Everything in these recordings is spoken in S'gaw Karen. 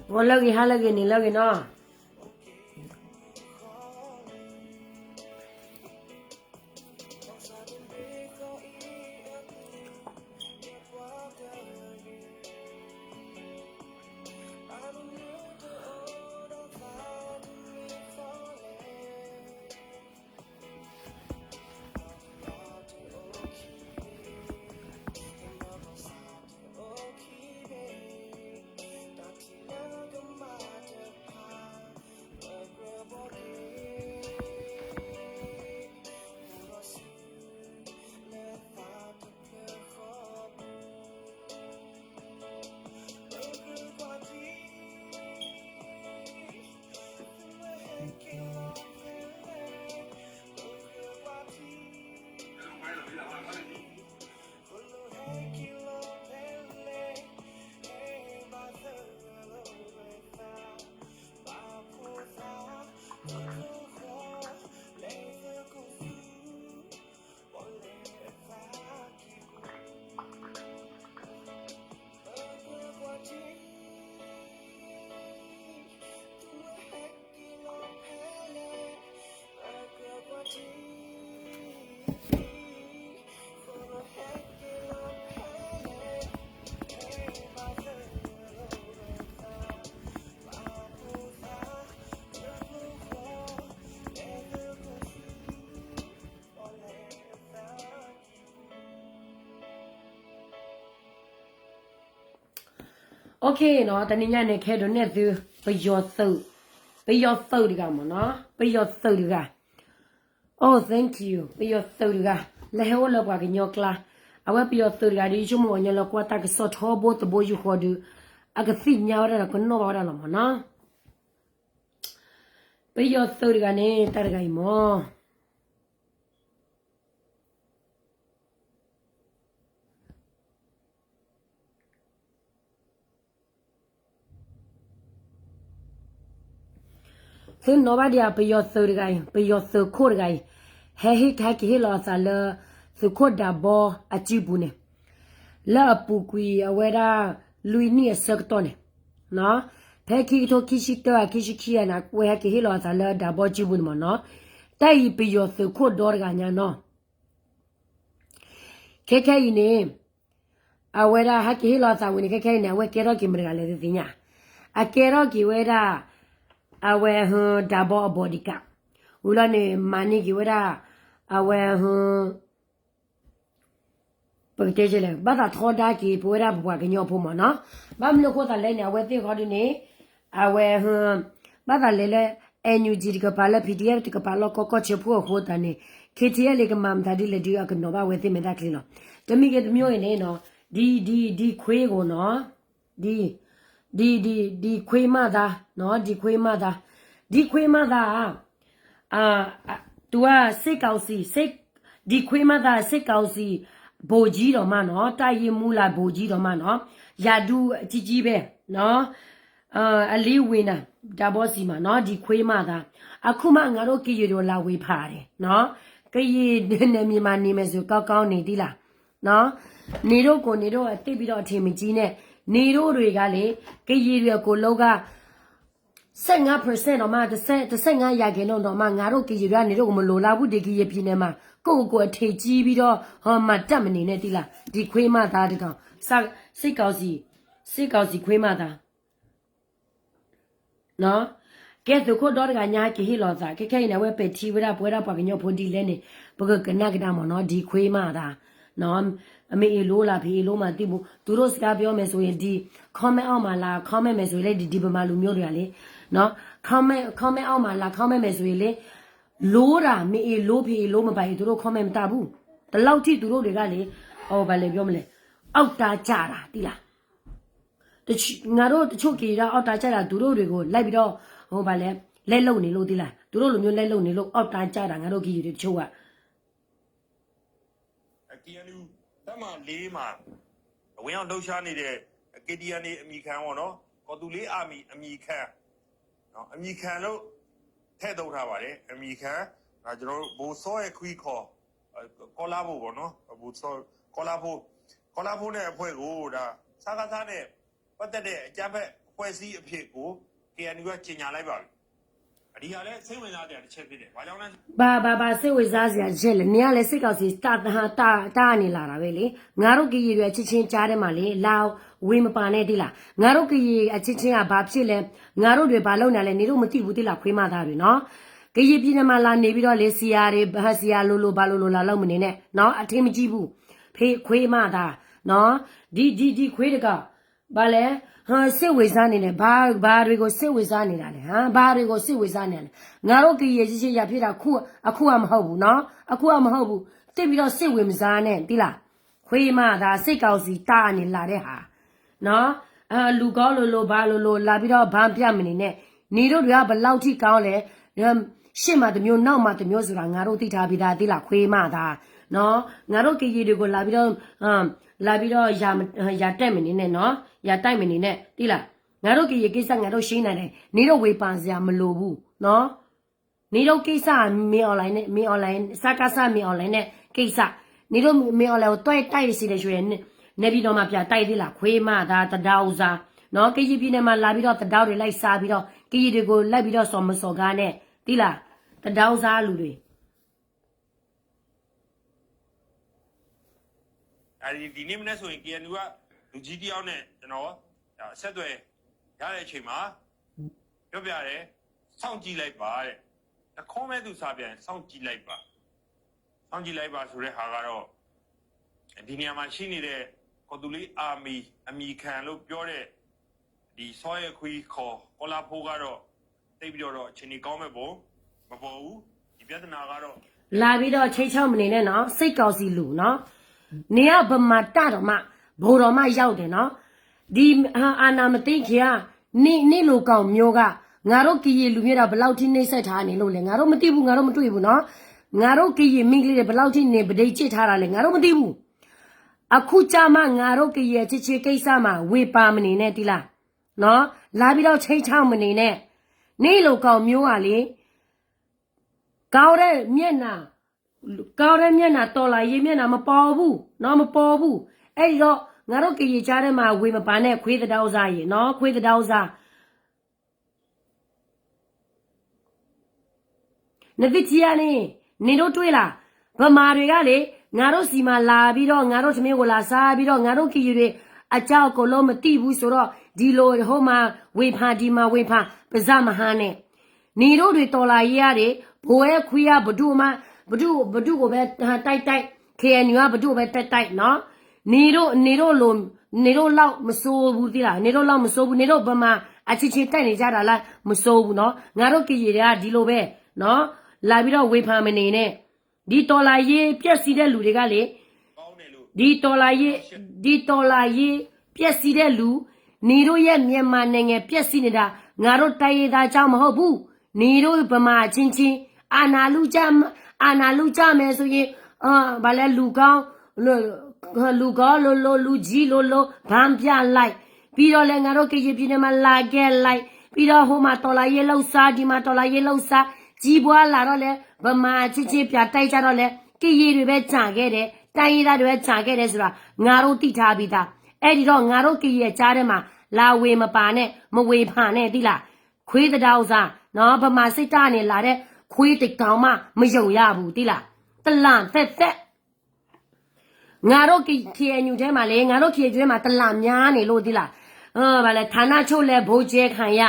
ဂီၤလၢအဂ့ၤ ဟါလၢအဂ့ၤ နံၤလၢအဂ့ၤနီၤ. Okay နီၤ, တနံၤညါန့ၣ် ကဟဲဒုးနဲၣ်သု ပယီၤသုး, ပယီၤသုးတဂၤမ့ၢ်နီၤ, ပယီၤသုးတဂၤ. Oh, thank you. ပယီၤသုးတဂၤ လၢဟဲအိၣ်လၢပှၤကညီကျါ, အဝဲပယီၤသုးတဂၤဒီး ယဆိကမိၣ်ပှၤကညီလၢကွၢ်တၢ်ကစီၣ်ထီဘိတဘိယူၢ်ဃီဒီး အကသ့ၣ်ညါဝဲဒၣ်ဒီးကနီၣ်ဘၣ်ဝဲဒၣ်လီၤမ့ၢ်နီၤ. ပယီၤသုးတဂၤန့ၣ် တၢ်တဂၤအံၤမ့ၢ် သုနီၣ်ဘၣ်ဒံးဧါ, ပယီၤသုးတဂၤအံၤ, ပယီၤသုးခိၣ်တဂၤအံၤ, ဟဲဟ့ၣ် ဟဲက့ၤဟ့ၣ်လီၤအသးလၢ သုးခိၣ်ဒးဘီအစုပူၤန့ၣ်, လၢအပူၤကွံာ်အဝဲဒၣ် လွံၢ်နံၣ်အဆၢကတီၢ်န့ၣ်, ဖဲခံကထိခံဆံတၢ ခံဆံခံဂၤန့ၣ် အဝဲဟဲက့ၤဟ့ၣ်လီၤအသးလၢဒးဘီစုပူၤန့ၣ်မ့ၢ်နီၤ, တၢ်အံၤပယီၤသုးခိၣ်ဒီတဂၤညါနီၤ. ခဲခဲအံၤန့ၣ် အဝဲဒၣ်ဟဲက့ၤဟ့ၣ်လီၤအသးဝံၤန့ၣ် ခဲခဲအံၤန့ၣ် အဝဲကဲထီၣ်က့ၤမတၤတဂၤလဲၣ်သ့ၣ်ညါ, အကဲထီၣ်က့ၤဝဲဒၣ် အဝဲဒးဘီအ bodyguard ဝံၤလီၤန့ၣ် မၤန့ၢ်က့ၤဝဲဒၣ် အဝဲ ပကတဲလဲၣ် ဘၣ်သးထီဒါက့ၤ ပဝဲဒၣ်ပပှၤကညီဖိမ့ၢ်နီၤ. ဘၣ်မနုၤအဃိသးလဲၣ်န့ၣ် အဝဲသ့ၣ်ဃီဒုန့ၣ် အဝဲ ဘၣ်သးလဲၤလၢ NUG တကပၤ လၢ PDF တကပၤ လီၢ်ကီၢ်ကီၢ်ဆၢဖိအဃိသတးန့ၣ် KTLA ကမၤမတၤဒ်လဲၣ်ဒုး အကနီၤဘၣ်ဝဲသ့ၣ်မဲာ်တၢ်ချံလီၤ. တမံၤဂ့ၤတမံၤဂ့ၤန့ၣ်နီၤ, ဒ် ဒ် ဒ်ခွ့ဂီၤနီၤ, ဒ် ဒ် ဒ် ဒ်ခွ့မးသးနီၤ, ဒ်ခွ့မးသး, ဒ်ခွ့မးသး သူက စစ်ကောင်စီ စစ် ဒ်ခွ့မးသး စစ်ကောင်စီ ဗိုလ်ကြီးတော်မနီၤ, တပ်ရင်းမှူးလၢ ဗိုလ်ကြီးတော်မနီၤ, ရာထူးကြီးကြီးပဲနီၤ, အလေးဝင်တာ ဒါဘောစီမနီၤ, ဒ်ခွ့မးသး, အခုမှ ငါတို့ကရင်တွေကို လာဝေဖန်တယ်နော်, ကရင်နယ်မြေမှာ နေမယ်ဆို ကောင်းကောင်းနေသီးလား, နေတို့ကို နေတို့သိပ်ပြီးတော့ အထင်မကြီးနဲ့, နေတို့တွေကလေ, ကရင်တွေအကုန်လုံးက ဆယ့်ငါး percent တောင်မှ, တစ်ဆယ့်, တစ်ဆယ့်ငါး ရာခိုင်နှုန်းတောင်မှ ငါတို့ကရင်တွေက နေတို့ကို မလိုလားဘူး, ဒီကရင်ပြည်နယ်မှာ ကိုယ့်ကိုယ်ကို အထင်ကြီးပြီးတော့ ဟော မတတ်မနေနဲ့သီးလား, ဒီခွေးမသားတစ်ကောင်, စ, စစ်ကောင်စီ, စစ်ကောင်စီခွေးမသား. ကဲသုးခိၣ်ဒီတဂၤညါ ဟဲက့ၤဟ့ၣ်လီၤသး, ခဲခဲအံၤန့ၣ် အဝဲပဲာ်ထံဝဲဒၣ် ပဝဲဒၣ်ပှၤကညီဖိဒ်လဲၣ်န့ၣ်, ပကကနၣ်ကဒါမ့ၢ်နီၤ, ဒီခွေးမသား. အမ့ၢ်အ့ၣ်လိလၢ ဖဲအ့ၣ်လိမးသံဘူး, သူတို့စကားပြောမယ်ဆိုရင် ဒီ comment အောက်မှာလာ comment မယ်ဆိုရင်လည်း ဒီ ဒီဗမာလူမျိုးတွေကလေ, comment, comment အောက်မှာလာ comment မယ်ဆိုရင်လေ, လိုတာ မ့ၢ်အ့ၣ်လိ ဖဲအ့ၣ်လိမးဘၣ်အံၤ သူတို့ comment မတၢ်ဘူး, ဒီလောက်ထိ သူတို့တွေကလေ, ဟော ဘာလဲပြောမလဲ, အောက်တန်းကျတာ သီးလား. ငါတို့တချို့ကရင်တွေက အောက်တန်းကျတာ သူတို့တွေကို လိုက်ပြီးတော့ ဟို ဘာလဲ, လက်လုပ်နေလို့ သီးလား, သူတို့လိုမျိုး လက်လုပ်နေလို့ အောက်တန်းကျတာ ငါတို့ကရင်တွေတချို့က KNU တပ်မဟာ လေးမှာ ဝင်ရောက်လှုပ်ရှားနေတဲ့ KTLA အမည်ခံပေါ့နော်, ကော်သူးလေး Army အမည်ခံ, နော်, အမည်ခံလို့ ထည့်သုံးထားပါတယ်, အမည်ခံ, ဒါကျွန်တော်တို့ ဗိုလ်စောအဲခွံ ခေါ် ကောလာဘိုပေါ့နော်, ဗိုလ်စော, ကောလာဘို, ကောလာဘိုနဲ့အဖွဲ့ကို ဒါ စကစနဲ့ပတ်သက်တဲ့အကြမ်းဖက် ဖွဲ့စည်းအဖြစ်ကို KNU က ကြေညာလိုက်ပါပြီ။ ဒီဟာလည်း စိတ်ဝင်စားစရာတစ်ချက်ဖြစ်တယ်။ ဘာကြောင့်လဲ။ ဘာ ဘာ ဘာ စိတ်ဝင်စားစရာတစ်ချက်လဲ။ နင်ကလည်း စစ်ကောင်စီ တ တ တၢ်န့ၣ်လာတာပဲလေ။ ငါတို့ကရင်တွေအချင်းချင်းကြားထဲမှာလေ လာဝေမပာ်နဲ့ သိလား။ ငါတို့ကရင်အချင်းချင်းက ဘာဖြစ်လဲ။ ငါတို့တွေဘာလုပ်နေလဲ နင်တို့မသိဘူး သိလား ခွေးမသားတွေနော်။ ကရင်ပြည်နယ်မှာလာနေပြီးတော့လေ ဆရာတွေ ဆရာလိုလို ဘာလိုလို လာလုပ်မနေနဲ့နော်။ အထင်မကြီးဘူး ခွေးမသားနော်။ ဒီ ဒီ ဒီခွေးတကောင် ဘာလဲ။ ဟ စိတ်ဝင်စားနေတယ် ဘာ ဘာတွေကို စိတ်ဝင်စားနေတာလဲ ဟမ် ဘာတွေကို စိတ်ဝင်စားနေလဲ။ ငါတို့ကရင်ချင်းချင်း ရန်ဖြစ်တာ အခု အခုမှမဟုတ်ဘူးနော်။ အခုမှမဟုတ်ဘူး။ သိပ်ပြီးတော့ စိတ်ဝင်မစားနဲ့ သိလား။ ခွေးမသား စစ်ကောင်စီ တၢ်န့ၣ်လာတဲ့ဟာနော်။ လူကောင်းလိုလို ဘာလိုလို လာပြီးတော့ ဘမ်းပြမနေနဲ့။ နင်တို့တွေက ဘယ်လောက်ထိကောင်းလဲ။ ရှေ့မှာတစ်မျိုး နောက်မှာတစ်မျိုးဆိုတာ ငါတို့သိထားပြီးသား သိလား ခွေးမသားနော်။ ငါတို့ကရင်တွေကို လာပြီးတော့ လာပြီးတော့ ရန် ရန်တက်မနေနဲ့နော်။ ရန်တိုက်မနေနဲ့ သိလား။ ငါတို့ကရင်ကိစ္စ ငါတို့ရှင်းနိုင်တယ်။ နင်တို့ဝေဖန်စရာမလိုဘူးနော်။ နင်တို့ကိစ္စ မင်းအောင်လှိုင်နဲ့ မင်းအောင်လှိုင် စကစ မင်းအောင်လှိုင်နဲ့ကိစ္စ နင်တို့ မင်းအောင်လှိုင်ကို တွဲတိုက်စီတယ်ဆိုရင် နေပြည်တော်မှာ ပြန်တိုက် သိလား ခွေးမသား သဒါဦးစားနော်။ ကရင်ပြည်နယ်မှာ လာပြီးတော့ သဒါတွေ လိုက်စားပြီးတော့ ကရင်တွေကို လိုက်ပြီးတော့ စော်မစော်ကားနဲ့ သိလား သဒါဦးစားလူတွေ။ အဲဒီ ဒီနေ့မနက်ဆိုရင် KNU က လူကြီးတစ်ယောက်နဲ့ ကျွန်တော် ဒါ ဆက်သွယ်ရတဲ့အချိန်မှာ ပြောပြတယ်။ စောင့်ကြည့်လိုက်ပါတဲ့။ တခွန်းပဲ သူ့စာပြန် စောင့်ကြည့်လိုက်ပါ။ စောင့်ကြည့်လိုက်ပါဆိုတဲ့ဟာကတော့ ဒီနေရာမှာရှိနေတဲ့ ကော်သူလီ Army အမည်ခံလို့ပြောတဲ့ ဒီစောရဲခွီခေါ် ကောလာဖိကတော့ သိပ်ပြီးတော့ တော့ အခြေအနေကောင်းမဲ့ပုံ မပေါ်ဘူး။ ဒီပြဿနာကတော့ လာပြီးတော့ ခြိမ်းခြောက်မနေနဲ့နော် စစ်ကောင်စီလူနော်။ နင်က ဗမာတပ်တောင်မှ ဗိုလ်တောင်မှ ရောက်တယ်နော်။ ဒီအာဏာမသိမ်းခင်က နင့် နင့်လိုကောင်မျိုးက ငါတို့ကရင်လူမျိုးတွေ ဘယ်လောက်ထိ နှိပ်စက်ထားနေလို့လဲ ငါတို့မသိဘူး ငါတို့မတွေ့ဘူးနော်။ ငါတို့ကရင်မိန်းကလေးတွေ ဘယ်လောက်ထိ နေပဒိတ်ကျင့်ထားတာလဲ ငါတို့မသိဘူး။ အခုကျမှ ငါတို့ကရင်အချင်းချင်းကိစ္စမှာ ဝေဖန်မနေနဲ့ သိလားနော်။ လာပြီးတော့ ခြိမ်းခြောက်မနေနဲ့။ နင့်လိုကောင်မျိုးကလေ ကောင်းတဲ့မျက်နှာ ကောင်းတဲ့မျက်နှာ တော်လှန်ရေးမျက်နှာ မပေါ်ဘူးနော် မပေါ်ဘူး။ အဲ့ဒီတော့ ငါတို့ကရင်ကြားထဲမှာ ဝေမပါနဲ့ ခွေးသဒါဥစားရေနော် ခွေးသဒါဥစား နသ့ၣ်ထံၣ်ဧါန့ၣ် နင်တို့တွေ့လား။ ဗမာတွေကလေ ငါတို့ဆီမှာလာပြီးတော့ ငါတို့ထမင်းကိုလာစားပြီးတော့ ငါတို့ကရင်တွေအကြောင်းအကုန်လုံးမသိဘူးဆိုတော့ ဒီလိုဟိုမှာဝေဖန် ဒီမှာဝေဖန် ပါးစပ်မဟါနဲ့။ နင်တို့တွေတော်လှန်ရေးကလေ ဘိုဝဲခွေးက ဘဒုးမ ဘဒုး ဘဒုးကိုပဲတိုက်တိုက် KNU က ဘဒုးကိုပဲတိုက်တိုက်နော်။ နင်တို့ နင်တို့လို နင်တို့လောက်မဆိုးဘူး သိလား။ နင်တို့လောက်မဆိုးဘူး နင်တို့ဗမာအချင်းချင်းတိုက်နေကြတာလား မဆိုးဘူးနော်။ ငါတို့ကရင်တွေက ဒီလိုပဲနော် လာပြီးတော့ဝေဖန်မနေနဲ့။ ဒီတော်လှန်ရေးပျက်စီးတဲ့လူတွေကလေ ဒီတော်လှန်ရေး ဒီတော်လှန်ရေးပျက်စီးတဲ့လူ နင်တို့ရဲ့မြန်မာနိုင်ငံပျက်စီးနေတာ ငါတို့တိုင်းရင်းသားကြောင့်မဟုတ်ဘူး။ နင်တို့ဗမာအချင်းချင်း အာဏာလုကြ အာဏာလုကြမယ်ဆိုရင် ဘာလဲ လူကောင်း လူကောင်းလိုလို လူကြီးလိုလို ဘမ်းပြလိုက် ပြီးတော့လည်း ငါတို့ကရင်ပြည်နယ်မှာ လာခဲ့လိုက် ပြီးတော့ ဟိုမှာတော်လှန်ရေးလှုပ်ရှား ဒီမှာတော်လှန်ရေးလှုပ်ရှား ကြီးပွားလာတော့လည်း ဗမာအချင်းချင်းပြန်တိုက်ကြတော့လည်း ကရင်တွေပဲကျန်ခဲ့တယ် တိုင်းရင်းသားတွေပဲကျန်ခဲ့တယ်ဆိုတာ ငါတို့သိထားပြီးသား။ အဲ့ဒီတော့ ငါတို့ကရင်အကြားထဲမှာ လာဝေမပါနဲ့ မဝေဖန်နဲ့ သိလား။ ခွေးသဒါဥစားနော် ဗမာစစ်တပ်ကနေလာတဲ့ ခွေးတစ်ကောင်မှ မယုံရဘူး သိလား။ တလန်သက်သက် ငါတို့ KNU ထဲမှာလေ ငါတို့ KNU ထဲမှာ တလန်များနေလို့ သိလား။ ဘာလဲ ဌာနချုပ်လည်း ဗိုလ်ကျဲခံရ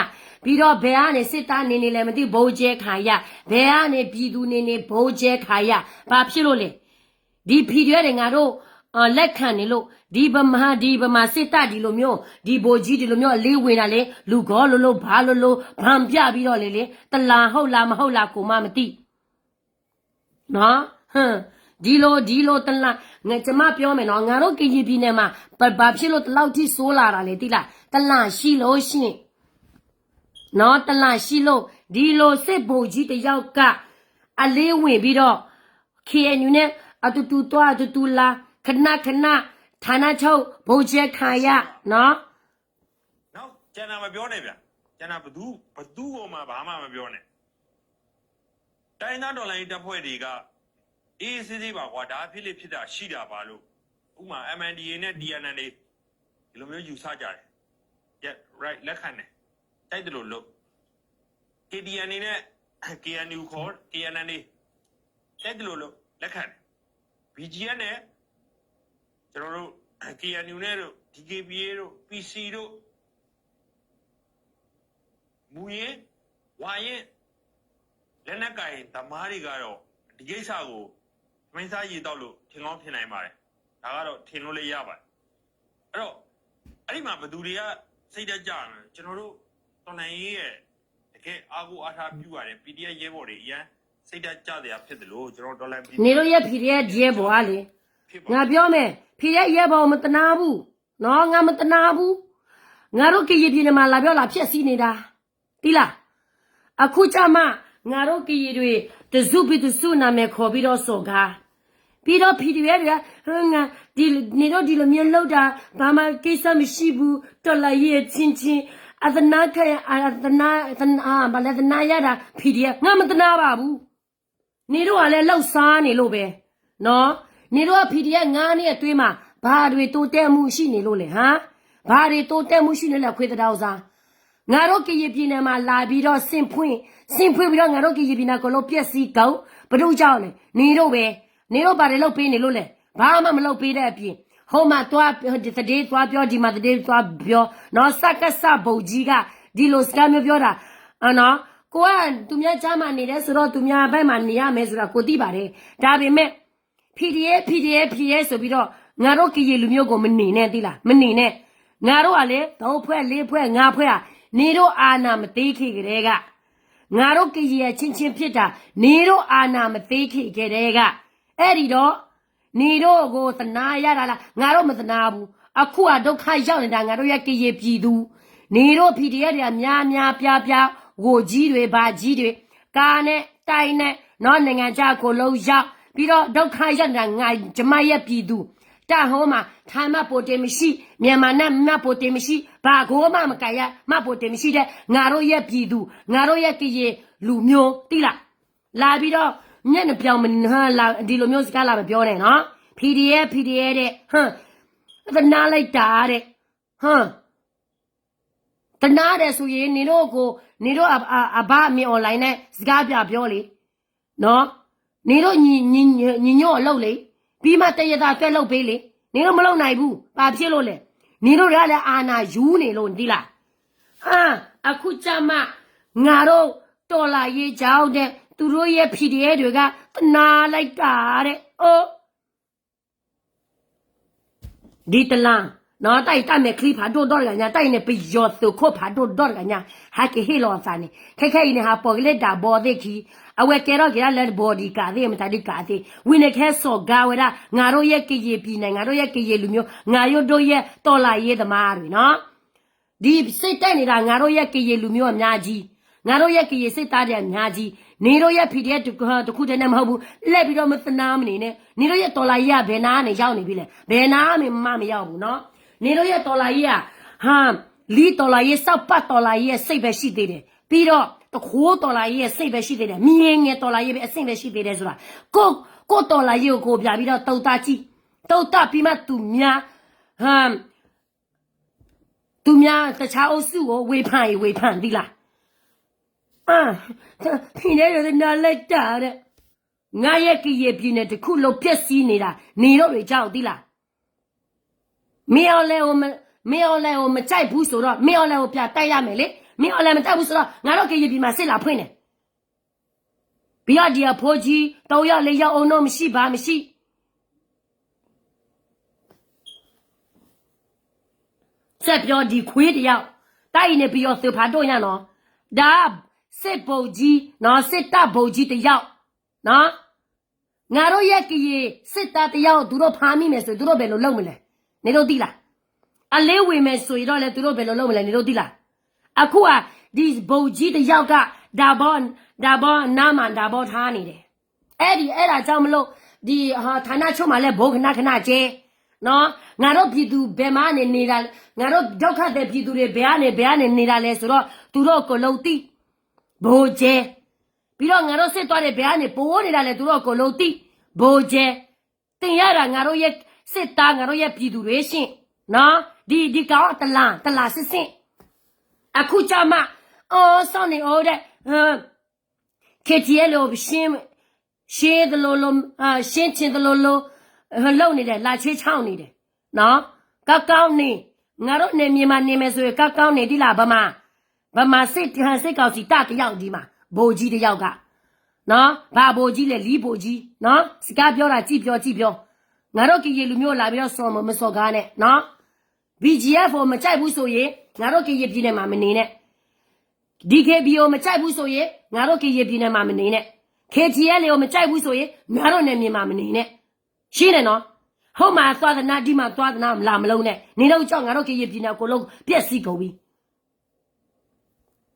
ပြီးတော့ ဘယ်ကနေ စစ်သားနေနေလဲ မသိ ဗိုလ်ကျဲခံရ ဘယ်ကနေ ပြည်သူနေနေ ဗိုလ်ကျဲခံရ ဘာဖြစ်လို့လဲ။ ဒီ PDF တွေ ငါတို့ လက်ခံနေလို့ ဒီဗမာ ဒီဗမာစစ်တပ် ဒီလိုမျိုး ဒီဗိုလ်ကြီး ဒီလိုမျိုး အလင်းဝင်တာလေ လူကောင်းလိုလို ဘာလိုလို ဘမ်းပြပြီးတော့လေ လေ တလန်ဟုတ်လား မဟုတ်လား ကိုယ်မှမသိ နော် ဒီလို ဒီလို တလန် ကျွန်မပြောမယ်နော် ငါတို့ကရင်ပြည်နယ်မှာ ဘာဖြစ်လို့ ဒီလောက်ထိ ဆိုးလာတာလဲ သိလား။ တလန်ရှိလို့ရှိရင် နော် တလန်ရှိလို့ ဒီလိုစစ်ဗိုလ်ကြီးတစ်ယောက်က အလင်းဝင်ပြီးတော့ KNU နဲ့ အတူတူသွား အတူတူလာ ခဏခဏ ဌာနချုပ် ဗိုလ်ကျဲခံရ နော် နောက်ကျန်တာမပြောနဲ့ဗျာ။ ကျန်တာဘယ်သူဘယ်သူကိုမှဘာမှမပြောနဲ့။ တိုင်းရင်းသားတော်လှန်ရေးတပ်ဖွဲ့တွေက အေးအေးဆေးဆေးပါကွာ ဒါအဖြစ်လေ့ဖြစ်တာရှိတာပါလို့ ဥပမာ MNDAA နဲ့ TNLA ဒီလိုမျိုးယူဆကြတယ်။ right လက်ခံတယ် ကြိုက်သလိုလုပ် KTLA နဲ့ KNU ခေါ် KNLA ကြိုက်သလိုလုပ် လက်ခံတယ် BGF နဲ့ ကျွန်တော်တို့ KNU နဲ့တို့ DKBA တို့ PC တို့ မူရင်း ဝါရင့် လက်နက်ကိုင်သမားတွေကတော့ ဒီကိစ္စကို ထမင်းစားရေသောက်လို့ ထင်ကောင်းထင်နိုင်ပါတယ်။ ဒါကတော့ ထင်လို့လည်းရပါတယ်။ အဲ့တော့ အဲ့ဒီမှာ ဘယ်သူတွေက စိတ်ဓာတ်ကျလဲ။ ကျွန်တော်တို့ တော်လှန်ရေးရဲ့ တကယ်အားကိုးအားထားပြုရတဲ့ PDF ရဲဘော်တွေ အရမ်းစိတ်ဓာတ်ကျစရာဖြစ်သလို ကျွန်တော် တော်လှန် PDF န့ၣ်တို့ရဲ့ PDF ရဲဘော်ကလေ ငါပြောမယ် PDF ရဲဘော် မတနာဘူးနော် ငါမတနာဘူး ငါတို့ကရင်ပြည်နယ်မှာ လာပြောလာဖျက်ဆီးနေတာ သိလား အခုကျမှ ငါတို့ကရင်တွေ တစုပြီးတစု နာမည်ခေါ်ပြီးတော့ စော်ကား ပြီးတော့ PDF တွေက ဟို ငါ ဒီ နေတော့ ဒီလိုမျိုးလုပ်တာ ဘာမှကိစ္စမရှိဘူး တော်လှန်ရေးအချင်းချင်း အသနားခံရ အသနား သနား ဘာလဲ သနားရတာ PDF ငါမတနာပါဘူး နေတို့ကလည်း လောက်စားနေလို့ပဲ နော် နေတို့က PDF ငါးနှစ်အတွင်းမှာ ဘာတွေတိုးတက်မှုရှိနေလို့လဲ ဟမ် ဘာတွေတိုးတက်မှုရှိနေလဲ ခွေးသဒါဥစား ငါတို့ကရင်ပြည်နယ်မှာ လာပြီးတော့ ဆင့်ဖွင့် ဆင့်ဖွင့်ပြီးတော့ ငါတို့ကရင်ပြည်နယ်ကို လုံးပျက်စီးကုန် ဘယ်သူကြောင့်လဲ နေတို့ပဲ နေတို့ဘာတွေလုပ်ပေးနေလို့လဲ ဘာမှမလုပ်ပေးတဲ့အပြင် ဟိုမှာသွား သတင်းသွားပြော ဒီမှာသတင်းသွားပြော နော် စကစ ဗိုလ်ကြီးက ဒီလိုစကားမျိုးပြောတာ နော် ကိုက သူများကြားမှာနေတယ်ဆိုတော့ သူများဘက်မှာနေရမယ်ဆိုတာ ကိုသိပါတယ် ဒါပေမဲ့ PDF PDF PDF ဆိုပြီးတော့ ငါတို့ကရင်လူမျိုးကို မနံးနဲ့ သိလား မနံးနဲ့ ငါတို့ကလည်း သုံးဖွဲ့ လေးဖွဲ့ ငါးဖွဲ့ อ่ะ နေတို့အာဏာမသိခင်ကတည်းက ငါတို့ကရင်အချင်းချင်းဖြစ်တာ နေတို့အာဏာမသိခင်ကတည်းက အဲ့ဒီတော့ နေတို့ကိုသနားရတာလား ငါတို့မသနားဘူး အခုကဒုက္ခရောက်နေတာ ငါတို့ရဲ့ကရင်ပြည်သူ နေတို့ PDF တွေအများများပြားပြား ငိုကြီးတွေ ဘာကြီးတွေ ကားနဲ့ တိုက်နဲ့ နော် နိုင်ငံခြားအကုန်လုံးရောက် ပြီးတော့ ဒုက္ခရောက်နေတာ ငါ ကျမရဲ့ပြည်သူ တပ်ဟိုးမှာ ထိုင်းမှတ်ပုံတင်မရှိ မြန်မာနဲ့မှတ်ပုံတင်မရှိ ဘာကိုမှမကိုင်ရ မှတ်ပုံတင်မရှိတဲ့ ငါတို့ရဲ့ပြည်သူ ငါတို့ရဲ့ကရင်လူမျိုး သိလား လာပြီးတော့ မျက်နှာပြောင်မလာ ဒီလိုမျိုးစကားလာမပြောနဲ့နော် PDF PDF တဲ့ ဟမ် သနားလိုက်တာတဲ့ ဟမ် သနားတယ်ဆိုရင် နေတို့ကို နေတို့အ အ အဘမင်းအောင်လှိုင်နဲ့ စကားပြန်ပြောလေ နော် နေတို့ညီ ညီ ညီညွတ်အောင်လုပ်လေ ပြီးမှ တရသးအတွက်လုပ်ပေးလေ နေတို့မလုပ်နိုင်ဘူး ဘာဖြစ်လို့လဲ နေတို့တွေကလည်း အာဏာယူနေလို့ သိလား ဟမ် အခုကျမှ ငါတို့ တော်လှန်ရေးကြောင့်တဲ့ သူတို့ရဲ့ PDF တွေက သနားလိုက်တာတဲ့ အိုး ဒီတလါ နော် တၢ်အံၤတၢ်မဲာ်ချံဖးဒိၣ်ဒီတဂၤညါ တၢ်အံၤန့ၣ် ပယီၤသုးခိၣ်ဖးဒိၣ်ဒီတဂၤညါ ဟဲက့ၤဟ့ၣ်လီၤအသးန့ၣ် ခဲခဲအံၤန့ၣ် ဟးပိာ်က့ၤလၢဒးဘီသ့ၣ်ခံ အဝဲကဲထီၣ်က့ၤဒၣ်လၢ bodyguard သ့ၣ် မတၤဒုးကးသ့ၣ် ဝံၤန့ၣ်ကဟဲစိာ်ကါဝဲဒၣ် ငါတို့ရဲ့ကရင်ပြည်နယ် ငါတို့ရဲ့ကရင်လူမျိုး ငါတို့ရဲ့တော်လှန်ရေးသမားတွေနော် ဒီစစ်တပ်နေတာ ငါတို့ရဲ့ကရင်လူမျိုးအများကြီး ငါတို့ရဲ့ကရင်စစ်သားတွေအများကြီး နေတို့ရဲ့ PDF တစ်ခုတည်းနဲ့မဟုတ်ဘူး လှည့်ပြီးတော့မသနားမနေနဲ့ နေတို့ရဲ့တော်လှန်ရေးက ဘယ်နားကနေရောက်နေပြီလဲ ဘယ်နားမှမရောက်ဘူးနော် နေတို့ရဲ့တော်လှန်ရေးက ဟာ လီတော်လှန်ရေး စကစတော်လှန်ရေးအဆင့်ပဲရှိသေးတယ် ပြီးတော့ တခိုးတော်လှန်ရေးအဆင့်ပဲရှိသေးတယ် မြေငယ်တော်လှန်ရေးပဲအဆင့်ပဲရှိသေးတယ်ဆိုတာ ကိုယ့် ကိုယ့်တော်လှန်ရေးကို ကိုယ်ပြန်ပြီးတော့သုံးသပ်ကြည့် သုံးသပ်ပြီးမှ သူများ ဟမ် သူများတခြားအုပ်စုကို ဝေဖန်ရင် ဝေဖန်သီးလား အာ ဖီဒဲဒိးသနားလၢတၢ်ဒီး ငါရဲ့ကရင်ပြည်နယ်တစ်ခုလုံးပျက်စီးနေတာ နေတော့တွေကြောက်သီးလား မင်းအောင်လှိုင်ကိုမ မင်းအောင်လှိုင်ကိုမကြိုက်ဘူးဆိုတော့ မင်းအောင်လှိုင်ကိုပြန်တိုက်ရမယ်လေ မင်းအောင်လှိုင်မကြိုက်ဘူးဆိုတော့ ငါတို့ကရင်ပြည်မှာစစ်လာဖွင့်တယ် ပြီးတော့ဒီအဖိကြီး သုံးယောက်လေးယောက် အုံနောက်မရှိပါမရှိ ဆက်ပြောဒီခွေးတစ်ယောက် တၢ်အံၤန့ၣ် ပယီၤသုးဖးဒိၣ်ညါနော် ဒါစစ်ဗိုလ်ကြီးနော် စစ်တပ်ဗိုလ်ကြီးတစ်ယောက်နော် ငါတို့ရဲ့ကရင်စစ်သားတစ်ယောက် သူတို့ဖမ်းမိမယ်ဆိုရင် သူတို့ဘယ်လိုလုပ်မလဲ နေတို့သိလား အလင်းဝင်မယ်ဆိုရင်တော့လည်း သူတို့ဘယ်လိုလုပ်မလဲ နေတို့သိလား အခုက ဒီဗိုလ်ကြီးတစ်ယောက်က ဒါဘော ဒါဘောနားမှာ ဒါဘောထားနေတယ် အဲ့ဒီ အဲ့ဒါကြောင့်မလို့ ဒီ ဟာ ဌာနချုပ်မှာလည်း ဗုံးခဏခဏကျဲ နော် ငါတို့ပြည်သူဘယ်မှာနေနေတာ ငါတို့ဒုက္ခသည်ပြည်သူတွေ ဘယ်ကနေ ဘယ်ကနေနေတာလဲဆိုတော့ သူတို့အကုန်လုံးသိ ဗိုလ်ကျဲ ပြီးတော့ ငါတို့စစ်သားတွေ ဘယ်ကနေပိုနေတာလဲ သူတို့အကုန်လုံးသိ ဗိုလ်ကျဲ သင်ရတာ ငါတို့ရဲ့စစ်သား ငါတို့ရဲ့ပြည်သူတွေရှင့် နော် ဒီ ဒီကောင်တလန် တလန်စစ်စစ် အခုကျမှ အော် စောင့်နေဦးတဲ့ KTLA ကို ရှင်း ရှင်းသလိုလို ရှင်းချင်သလိုလို လုပ်နေတယ် လာခြိမ်းခြောက်နေတယ်နော်။ ကောင်းကောင်းနေ ငါတို့နယ်မြေမှာနေမယ်ဆိုရင် ကောင်းကောင်းနေ ဒ်လၢ ဗမာ ဗမာစစ် စစ်ကောင်စီတပ်တစ်ယောက်ဒီမှာ ဗိုလ်ကြီးတစ်ယောက်က နော် ဘာဗိုလ်ကြီးလဲ လီဗိုလ်ကြီးနော် စကားပြောတာ ကြည့်ပြော ကြည့်ပြော ငါတို့ကရင်လူမျိုးလာပြီးတော့ စော်မ မစော်ကားနဲ့နော် BGF ကိုမကြိုက်ဘူးဆိုရင် ငါတို့ကရင်ပြည်နယ်မှာမနေနဲ့ DKBA ကိုမကြိုက်ဘူးဆိုရင် ငါတို့ကရင်ပြည်နယ်မှာမနေနဲ့ KTLA ကိုမကြိုက်ဘူးဆိုရင် ငါတို့နယ်မြေမှာမနေနဲ့ ရှင်းတယ်နော် ဟိုမှာသွားသနား ဒီမှာသွားသနား လာမလုပ်နဲ့ နေတော့ကြောက် ငါတို့ကရင်ပြည်နယ်အကုန်လုံး ပျက်စီးကုန်ပြီ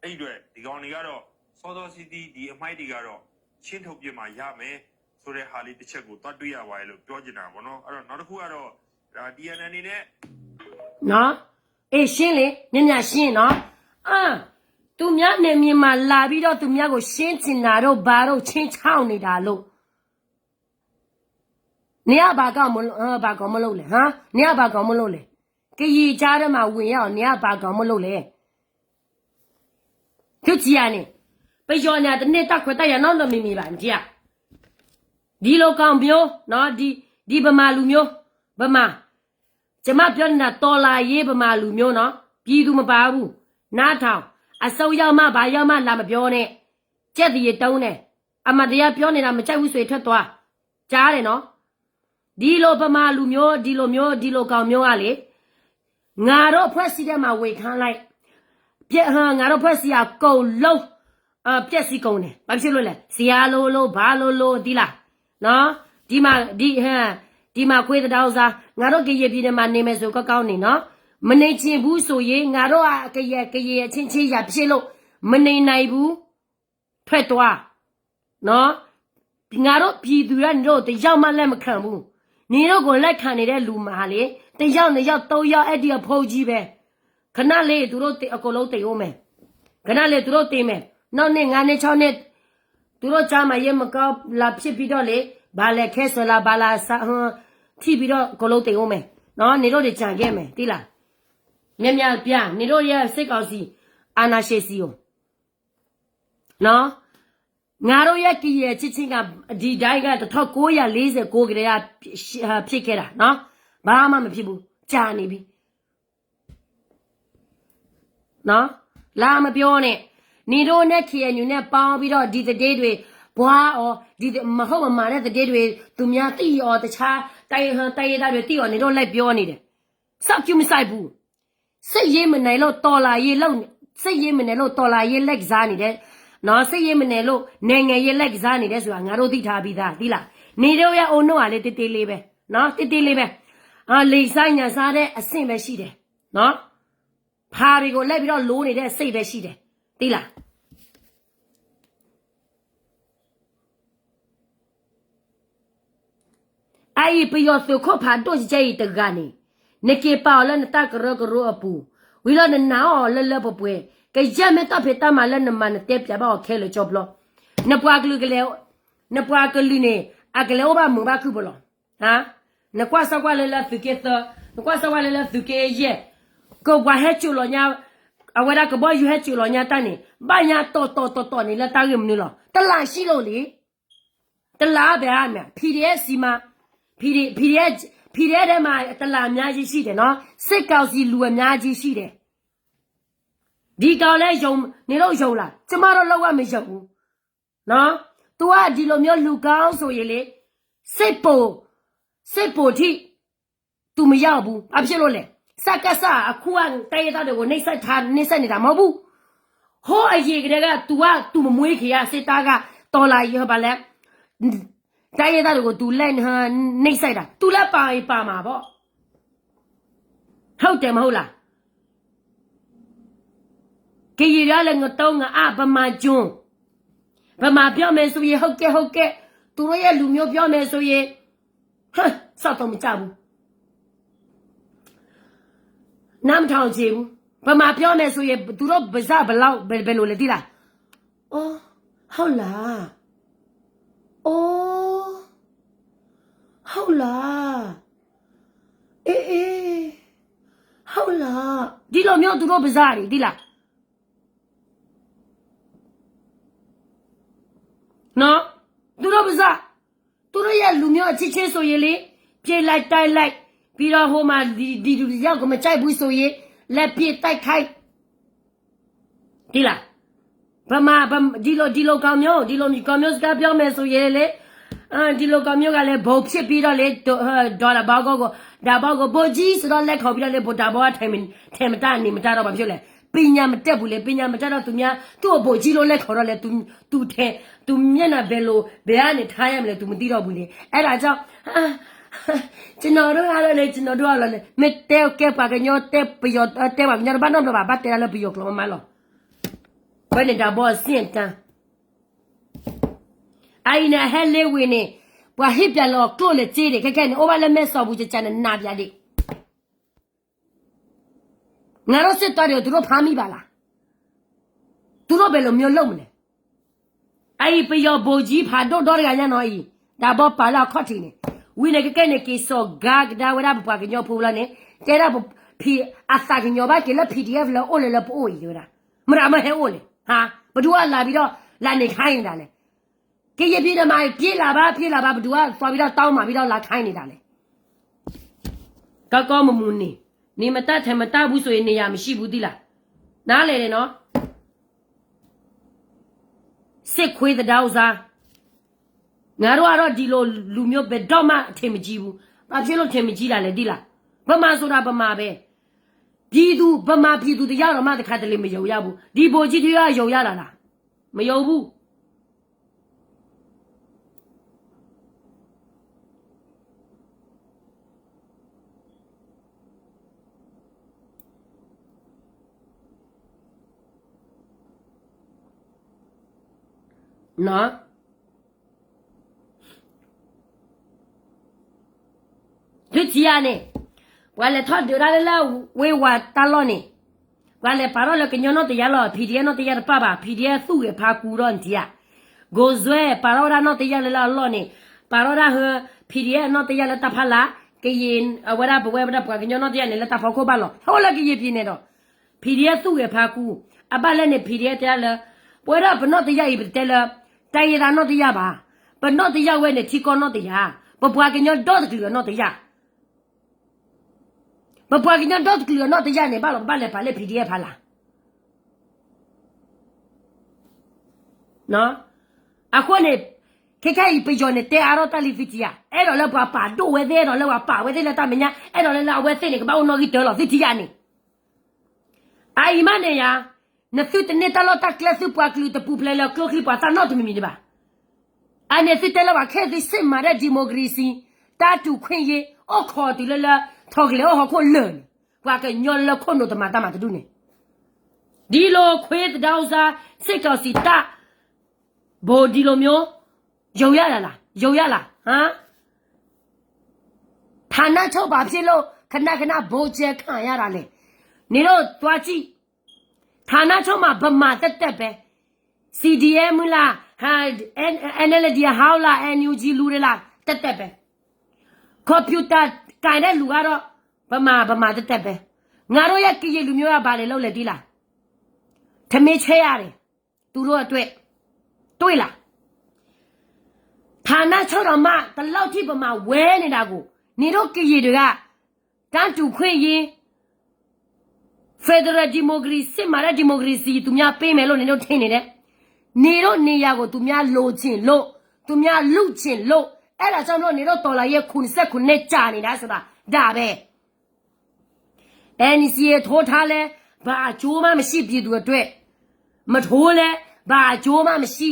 အဲ့ဒီအတွက် ဒီကောင်တွေကတော့ စောစောစီးစီး ဒီအမှိုက်တွေကတော့ ချင်းထုတ်ပစ်မှရမယ်ဆိုတဲ့ဟာလေးတစ်ချက်ကို သွားတွေ့ရပါတယ်လို့ ပြောချင်တာပေါ့နော်။ အဲ့တော့ နောက်တစ်ခုကတော့ ဒါ ဒီအန်အန်အေ နဲ့ နော် အေး ရှင်းလေ မြင်မြင်ရှင်းနော် အာ သူများနယ်မြေမှာလာပြီးတော့ သူများကို ရှင်းချင်တာတို့ ဘာတို့ ခြိမ်းခြောက်နေတာလို့ နင်က ဘာကောင်မလို့ ဘာကောင်မလို့လဲ ဟမ် နင်က ဘာကောင်မလို့လဲ ကရင်ကြားထဲမှာ ဝင်ရောက် နင်က ဘာကောင်မလို့လဲ သူကြည့်ရနေ ပယီၤန့ၣ် တနေ့တခွဲတၢ်ယၤ နောက်တော့ မမီပါ မကြည့်ရ ဒီလိုကောင်မျိုးနော် ဒီ ဒီဗမာလူမျိုး ဗမာ ကျွန်မပြောနေတာ တော်လှန်ရေးဗမာလူမျိုးနော် ပြည်သူမပါဘူး နားထောင် အစိုးရမှ ဘာရမှ လာမပြောနဲ့ ကြက်သရေတုံးနဲ့ အမှန်တရားပြောနေတာ မကြိုက်ဘူးဆိုရင် ထွက်သွား ကြားတယ်နော် ဒီလိုဗမာလူမျိုး ဒီလိုမျိုး ဒီလိုကောင်မျိုးကလေ ငါတို့အဖွဲ့အစည်းထဲမှာ ဝင်ခိုင်းလိုက် ပျက် ငါတို့အဖွဲ့အစည်းအကုန်လုံး အ ပျက်စီးကုန်တယ် ဘာဖြစ်လို့လဲ ဆရာလိုလို ဘာလိုလို သိလား နော် ဒီမှာ ဒီ ဟမ် ဒီမှာခွေးတဒေါင်းစား ငါတို့ကရင်ပြည်နယ်မှာ နေမယ်ဆို ကောင်းကောင်းနေနော် မနေချင်ဘူးဆိုရင် ငါတို့က ကရင် ကရင်အချင်းချင်း ရန်ဖြစ်လို့ မနေနိုင်ဘူး ထွက်သွား နော် ငါတို့ပြည်သူတွေက နင်တို့တစ်ယောက်မှလက်မခံဘူး နင်တို့ကိုလက်ခံနေတဲ့လူမှာလေ တစ်ယောက်နှစ်ယောက်သုံးယောက် အဲ့ဒီအဖိကြီးပဲ ခဏလေး သူတို့သေ အကုန်လုံးသေဦးမယ် ခဏလေး သူတို့သေမယ် နောက်နှစ်ငါးနှစ်ခြောက်နှစ် သူတို့ကျန်းမာရေးမကောင်းလာဖြစ်ပြီးတော့လေ ဘာလဲ cancer လား ဘာလား စ ထိပြီးတော့ အကုန်လုံးသေဦးမယ် နော် နင်တို့တွေကျန်ခဲ့မယ် သိလား များများပြ နင်တို့ရဲ့ စစ်ကောင်စီ အာဏာရှင်စီကို နော် ငါတို့ရဲ့ကရင်အချင်းချင်းက ဒီတိုင်းက တစ်ထောင့်ကိုးရာလေးဆယ့်ကိုးကတည်းက ဖြစ်ခဲ့တာနော် ဘာမှမဖြစ်ဘူး ကြာနေပြီ နော် လာမပြောနဲ့ နင်တို့နဲ့ KNU နဲ့ပေါင်းပြီးတော့ ဒီသတင်းတွေ ပွားအောင် ဒီမဟုတ်မမှန်တဲ့သတင်းတွေ သူများသိအောင် တခြားတိုင်းရင်းသားတွေသိအောင် နင်တို့လိုက်ပြောနေတယ် စောင့်ကြည့်မစိုက်ဘူး စစ်ရေးမနိုင်လို့ တော်လှန်ရေးလုပ်စစ်ရေးမနိုင်လို့ တော်လှန်ရေးလက်ကစားနေတဲ့နော် စစ်ရေးမနိုင်လို့ နိုင်ငံရေးလက်ကစားနေတဲ့ဆိုတာ ငါတို့သိထားပြီးသား သိလား နေတို့ရဲ့အုံနောက်ဟာလည်း တေးသေးလေးပဲနော် တေးသေးလေးပဲအာလိန်စားညံစားတဲ့အဆင့်ပဲရှိတယ်နော် ဖာတွေကိုလိုက်ပြီးတော့ လိုနေတဲ့အဆင့်ပဲရှိတယ် သိလား အအံၤပယီၤသုးခိၣ်ဖးဒိၣ်ကဲအံၤတဂၤန့ၣ် နက့ၤပာ်အီၤလၢနတၢ်ကရၢကရိအပူၤ, ဝံၤလီၤနနာ်အီၤလၢလၢပှဲၤပှဲၤ, ကယဲၢ်မ့ၢ်တၢ်ဖံးတၢ်မၤလၢနမၤနတဲပၠးဘၣ်အီၤခဲလၢာ်ကၠီဖျီ, နပှၤကလုာ်ကလဲၤ, နပှၤကလုာ်န့ၣ် အကလဲၤအိၣ်ဘၣ်မုာ်ဘၣ်ခုၣ်ပလီၤ. နကွၢ်စၢ်ကွၢ်လၢလၢသုးက့သၢ, နကွၢ်စၢ်ကွၢ်လၢလၢသုးက့ယဲၢ်, ကဝၤဟဲစိာ်လီၤညါ, အဝဲဒၣ်ကဘီယူၤဟဲစိာ်လီၤညါတၢ်န့ၣ် ဘၣ်ညါတီၤတီၤတီၤတီၤန့ၣ်လၢတၢ်ဂ့ၢ်မနုၤလီၤ. တလးစံၣ်လိာ်လံ တလးဘဲမး PDF စံးမး, PDF, PDF ထဲမှာ တလးအများကြီးရှိတယ်နော်, စစ်ကောင်စီလူအများကြီးရှိတယ်. ဒီကောင်လည်းယုံ, နင်တို့ယုံလား, ကျမတို့လုံးဝမယုံဘူးနော်. သူကဒီလိုမျိုးလူကောင်းဆိုရင်လေ, စစ်ဗိုလ်, စစ်ဗိုလ်ထိ သူမရောက်ဘူး. ဘာဖြစ်လို့လဲ? စကစအခုကတိုင်းရင်းသားတွေကိုနှိပ်စက်ထား, နှိပ်စက်နေတာမဟုတ်ဘူး. ဟိုးအရင်ကတည်းက သူက သူမမွေးခင်က စစ်သားက တော်လှန်ရေး ဘာလဲ, တိုင်းရင်းသားတွေကို သူလက်, နှိပ်စက်တာ. သူလည်းပါရင်ပါမှာပေါ့. ဟုတ်တယ်မဟုတ်လား? ကရင်ကလည်း ငတုံးငအါ ဗမာကျွန်, ဗမာပြောမယ်ဆိုရင် ဟုတ်ကဲ့ ဟုတ်ကဲ့, သူတို့ရဲ့လူမျိုးပြောမယ်ဆိုရင် ဟမ်, စောင့်တော့မကြဘူး. နားမထောင်ချင်ဘူး. ဗမာပြောမယ်ဆိုရင် သူတို့ပါးစပ်ဘယ်လောက်, ဘယ်, ဘယ်လိုလဲသိလား? အိုး, ဟုတ်လား, အိုး, ဟုတ်လား, အေး, အေး, ဟုတ်လား, ဒီလိုမျိုး သူတို့ပါးစပ်တွေ သိလား? နော်, သူတို့ပါစ သူတို့ရဲ့လူမျိုးအချင်းချင်းဆိုရင်လေ ပြေးလိုက်တိုက်လိုက် ပြီးတော့ဟိုမှာဒီဒီလူတယောက်ကိုမကြိုက်ဘူးဆိုရင် လက်ပစ်တိုက်ခိုက် ဒီလား ဗမာဗဒီလိုဒီလိုကောင်မျိုးဒီလိုကောင်မျိုးစကားပြောမယ်ဆိုရင်လေ ဒီလိုကောင်မျိုးကလည်းဘုံဖြစ်ပြီးတော့လေ ဒေါ်လာဘောကိုကိုဒါဘောကိုဘိုကြီးဆိုတော့လက်ခုပ်ပြီးတော့လေ ဘိုဒါဘောကထဲမတထဲမတနေမတတော့ဘာဖြစ်လဲ ပညာမတတ်ဘူးလေ ပညာမတတ်တော့သူများသူ့အဘိုကြီးလို့လက်ခုပ်တော့လေ သူသူထဲသူမျက်နှာဘယ်လိုဘယ်ကနေထားရမလဲ သူမသိတော့ဘူးလေ အဲ့ဒါကြောင့်ကျွန်တော်တို့အားလုံးလည်းကျွန်တော်တို့အားလုံးလည်းမတဲကဲပှၤကညီတဲပယီၤတဲပှၤကညီတဘၣ်နီတဘျီဘၣ် ဘၣ်တဲတၢ်လၢပယီၤကျိာ်မးမးလီၤ ဝဲန့ၣ်တၢ်ဘီအဆင့်အတန်း အအံၤန့ၣ်အဟဲလ့ဝ့ၤန့ၣ် ပှၤဟ့ၣ်ပျဲလီၤကျိၣ်လဲၤစ့န့ၣ် ခဲခဲန့ၣ် အိၣ်ဘၣ်လၢမဲၢ်စီၤပူၤကကန့ၣ်နးပျးဒံး ငါတို့စစ်သားတွေကိုသူတို့ဖမ်းမိပါလား သူတို့ဘယ်လိုမျိုးလုပ်မလဲ အအံၤ ပယီၤဗိုလ်ကြီးဖးဒိၣ်ဒီတဂၤညါနီၤအံၤ တၢ်ဘီပာ်လၢအခီၣ်ထံးန့ၣ် ဝံၤန့ၣ်ကကဲန့ၣ် က့ၤစိာ်ကါကဒါဝဲဒၣ်ပပှၤကညီဖိလီၤန့ၣ် တဲဒၣ်ဖံးအသးကညီၤဘၣ်က့ၤလၢ PDF လၢအိၣ်လၢလၢပအိၣ်အံၤတဲဝဲဒၣ် မတၤမဟဲအိၣ်လဲၣ် ဟါ ပဒူၣ်အလၤဘံဒီး လၤန့ၣ်ခါအံၤန့ၣ်ဒၣ်လဲၣ် ကယဲၢ်ဖံးနမၤ ပြေးလာပါ ပြေးလာပါ ပဒူၣ်အသီဘံဒီး တောင်းပန်ဘံဒီး လၤခါအံၤန့ၣ်ဒၣ်လဲၣ် ကီကီမုၢ်မုၢ်န့ၣ် နေမတတ်ထဲမတတ်ဘူးဆိုရင်နေရာမရှိဘူးသိလား နားလည်တယ်နော် စစ်ခွေးသဒါဥစား ငါတို့ကတော့ဒီလိုလူမျိုးဘယ်တော့မှအထင်မကြီးဘူး ဘာဖြစ်လို့ထင်မကြီးတာလဲသိလား ဗမာဆိုတာဗမာပဲ ပြည်သူဗမာပြည်သူတစ်ယောက်တောင်မှတစ်ခါတလေမယုံရဘူး ဒီဗိုလ်ကြီးတစ်ယောက်ယုံရတာလား မယုံဘူး နော် ဒုတိယန့ၣ် ပှၤလဲၤထီၣ်ဒုးတၢ်လၢလၢဝ့ဝၤတၢ်လီၢ်န့ၣ် ပှၤလဲၤပာ်ထီၣ်လၢကညီနီၢ်တယၢ်လီၤ PDF နီၢ်တယၢ်တပာ်ဘၣ် PDF သူၣ်ဂဲၤဖးကူဒီးနထံၣ်ဧါ ကိးစွဲ ပာ်ထီၣ်ဝဲဒၣ်နီၢ်တယၢ်လၢလၢအလီၢ်န့ၣ် ပာ်ထီၣ်ဒၣ်ဟၢ PDF နီၢ်တယၢ်လၢတၢ်ဖးလၢ် ကယံာ်အဝဲဒၣ်ပဝဲဝဲဒၣ်ပှၤကညီနီၢ်တယၢ်န့ၣ် လၢတၢ်ဖီခိၣ်ဘၣ်လီၤ ဟဲအိၣ်လၢကယံာ်ပံၤန့ၣ်ဒီး PDF သူၣ်ဂဲၤဖးကူ အဘၣ်လဲၣ်န့ၣ် PDF တဲဒၣ်လၢ ပဝဲဒၣ်ပနီၢ်တယၢ်အံၤ ပတတဲလၢ တိုင်းရင်းသားနီၢ်တယၢ်ဘၣ် ပနီၢ်တယၢ်ဝဲန့ၣ် ထံကီၢ်နီၢ်တယၢ် ပပှၤကညီဒီတကလုာ်အနီၢ်တယၢ် ပပှၤကညီဒီတကလုာ်အနီၢ်တယၢ်န့ၣ် ဘၣ်လီၤပဘၣ်လဲၤပာ်လၢ PDF ဖးလၢ် အဃိန့ၣ် ခဲခဲအံၤပယီၤန့ၣ် တဲအါထီၣ်တၢ်လံသ့ၣ်တယၢ် အဲၣ်ဒိးလၢပှၤပာ်ဒိၣ်ဝဲသ့ၣ် အဲၣ်ဒိးလၢပှၤပာ်ဝဲသ့ၣ်လၢတၢ်မဲာ်ညါ အဲၣ်ဒိးလၢလၢအဝဲသ့ၣ်န့ၣ် ကဘၣ်အိၣ်နီၣ်ဂံၢ်တၢလီၤသ့ၣ်တယၢ်န့ၣ် အအံၤမးန့ၣ်ယါ နသုတန့ၢ်တၢ်လီၢ်တၢ်ကျဲ သုပှၤကလုာ်တပူၤဖျဲးလၢကျိချံမျိာ်သၣ်နီတမံၤမံၤဒံးဘၣ်. အန့ၣ်သုတဲလၢပှၤခဲသုစစ်မှန်တဲ့ ဒီမိုကရေစီ တၢ်တူၢ်ခွင့်ရေး အိၣ်ခိးတုၤလၢလၢ ထီၣ်ကလဲၤအိၣ်ဟီၣ်ခိၣ်လၢာ်န့ၣ် ပှၤကညီလၢခိၣ်နူာ်တမၤတၢ်မၤတဒူၣ်န့ၣ် ဒီလိုခွေးသဒါဥစား စစ်ကောင်စီတပ် ဗိုလ်ဒီလိုမျိုး ယုံရတာလား ယုံရလား ဟမ် ဌာနချုပ်ဘာဖြစ်လို့ ခဏခဏ ဗိုလ်ကျဲခံရတာလဲ နင်တို့သွားကြည့် ဌာနချုပ်မှာ ဗမာသက်သက်ပဲ စီဒီအမ် မုလား အန်အယ်ဒီ ဟောက်လား အန်ယူဂျီ လူတွေလား သက်သက်ပဲ ကွန်ပျူတာကိုင်တဲ့လူကတော့ ဗမာ ဗမာသက်သက်ပဲ ငါတို့ရဲ့ကရင်လူမျိုးက ဘာလဲလုပ်လဲ သိလား ထမင်းချက်ရတယ် သူတို့အတွက် တွေ့လား ဌာနချုပ်တောင်မှ ဒီလောက်ထိ ဗမာဝဲနေတာကို နင်တို့ကရင်တွေက တန်းတူခွင့်ရေး Federal Democracy စစ်မှန်တဲ့ ဒီမိုကရေစီ သူများပေးမယ်လို့ နင်တို့ထင်နေတယ် နင်တို့နေရာကို သူများလိုချင်လို့ သူများလုချင်လို့ အဲ့ဒါကြောင့်မလို့ နင်တို့တော်လှန်ရေး ခုနှစ်ဆယ့်ခုနှစ် ကြာနေတာဆိုတာ ဒါပဲ NCA ထိုးထားလဲ ဘာအကျိုးမှမရှိ ပြည်သူအတွက် မထိုးလဲ ဘာအကျိုးမှမရှိ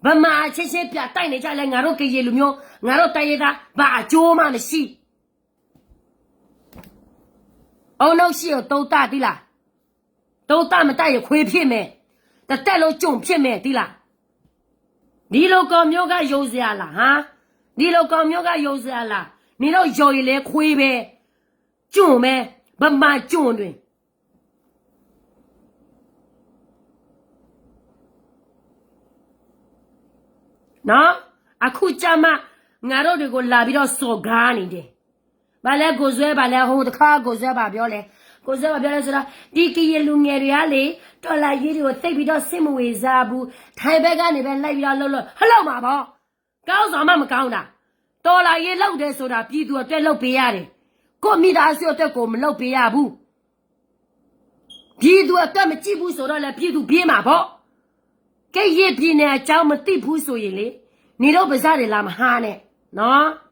ဗမာအချင်းချင်း ပြန်တိုက်နေကြလဲ ငါတို့ကရင်လူမျိုး ငါတို့တိုင်းရင်းသား ဘာအကျိုးမှမရှိ အုံနောက်ရှိကို သုံးသပ်သိလား သုံးသပ်မတတ်ရင် ခွေးဖြစ်မယ် တစ်သက်လုံး ကျွန်ဖြစ်မယ် သိလား ဒီလိုကောင်မျိုးက ယုံစရာလား ဟမ် ဒီလိုကောင်မျိုးက ယုံစရာလား နင်တို့ယုံရင်လဲ ခွေးပဲ ကျွန်ပဲ ဗမာကျွန်တွေ နော် အခုကျမှ ငါတို့တွေကို လာပြီးတော့ စော်ကားနေတယ် ဘာလဲ ကိုယ်စွဲ ဘာလဲ ဟိုတခါ ကိုယ်စွဲ ဘာပြောလဲ ကိုယ်စားလှယ်ပြောလဲဆိုတာ ဒီကရင်လူငယ်တွေကလေ တော်လှန်ရေးတွေကို သိပ်ပြီးတော့ စိတ်မဝင်စားဘူး။ ထိုင်ဘက်ကနေပဲ လိုက်ပြီးတော့ လှုပ်လှုပ် လှုပ်မှာပေါ့။ ခေါင်းဆောင်မှ မကောင်းတာ။ တော်လှန်ရေးလုပ်တယ်ဆိုတာ ပြည်သူအတွက် လုပ်ပေးရတယ်။ ကိုယ့်မိသားစုအတွက်ကို မလုပ်ပေးရဘူး။ ပြည်သူအတွက် မကြည့်ဘူးဆိုတော့လည်း ပြည်သူပြေးမှာပေါ့။ ကရင်ပြည်နယ်အကြောင်း မသိဘူးဆိုရင်လေ နေတော့ ပါးစပ်တွေ လာမဟါနဲ့နော်။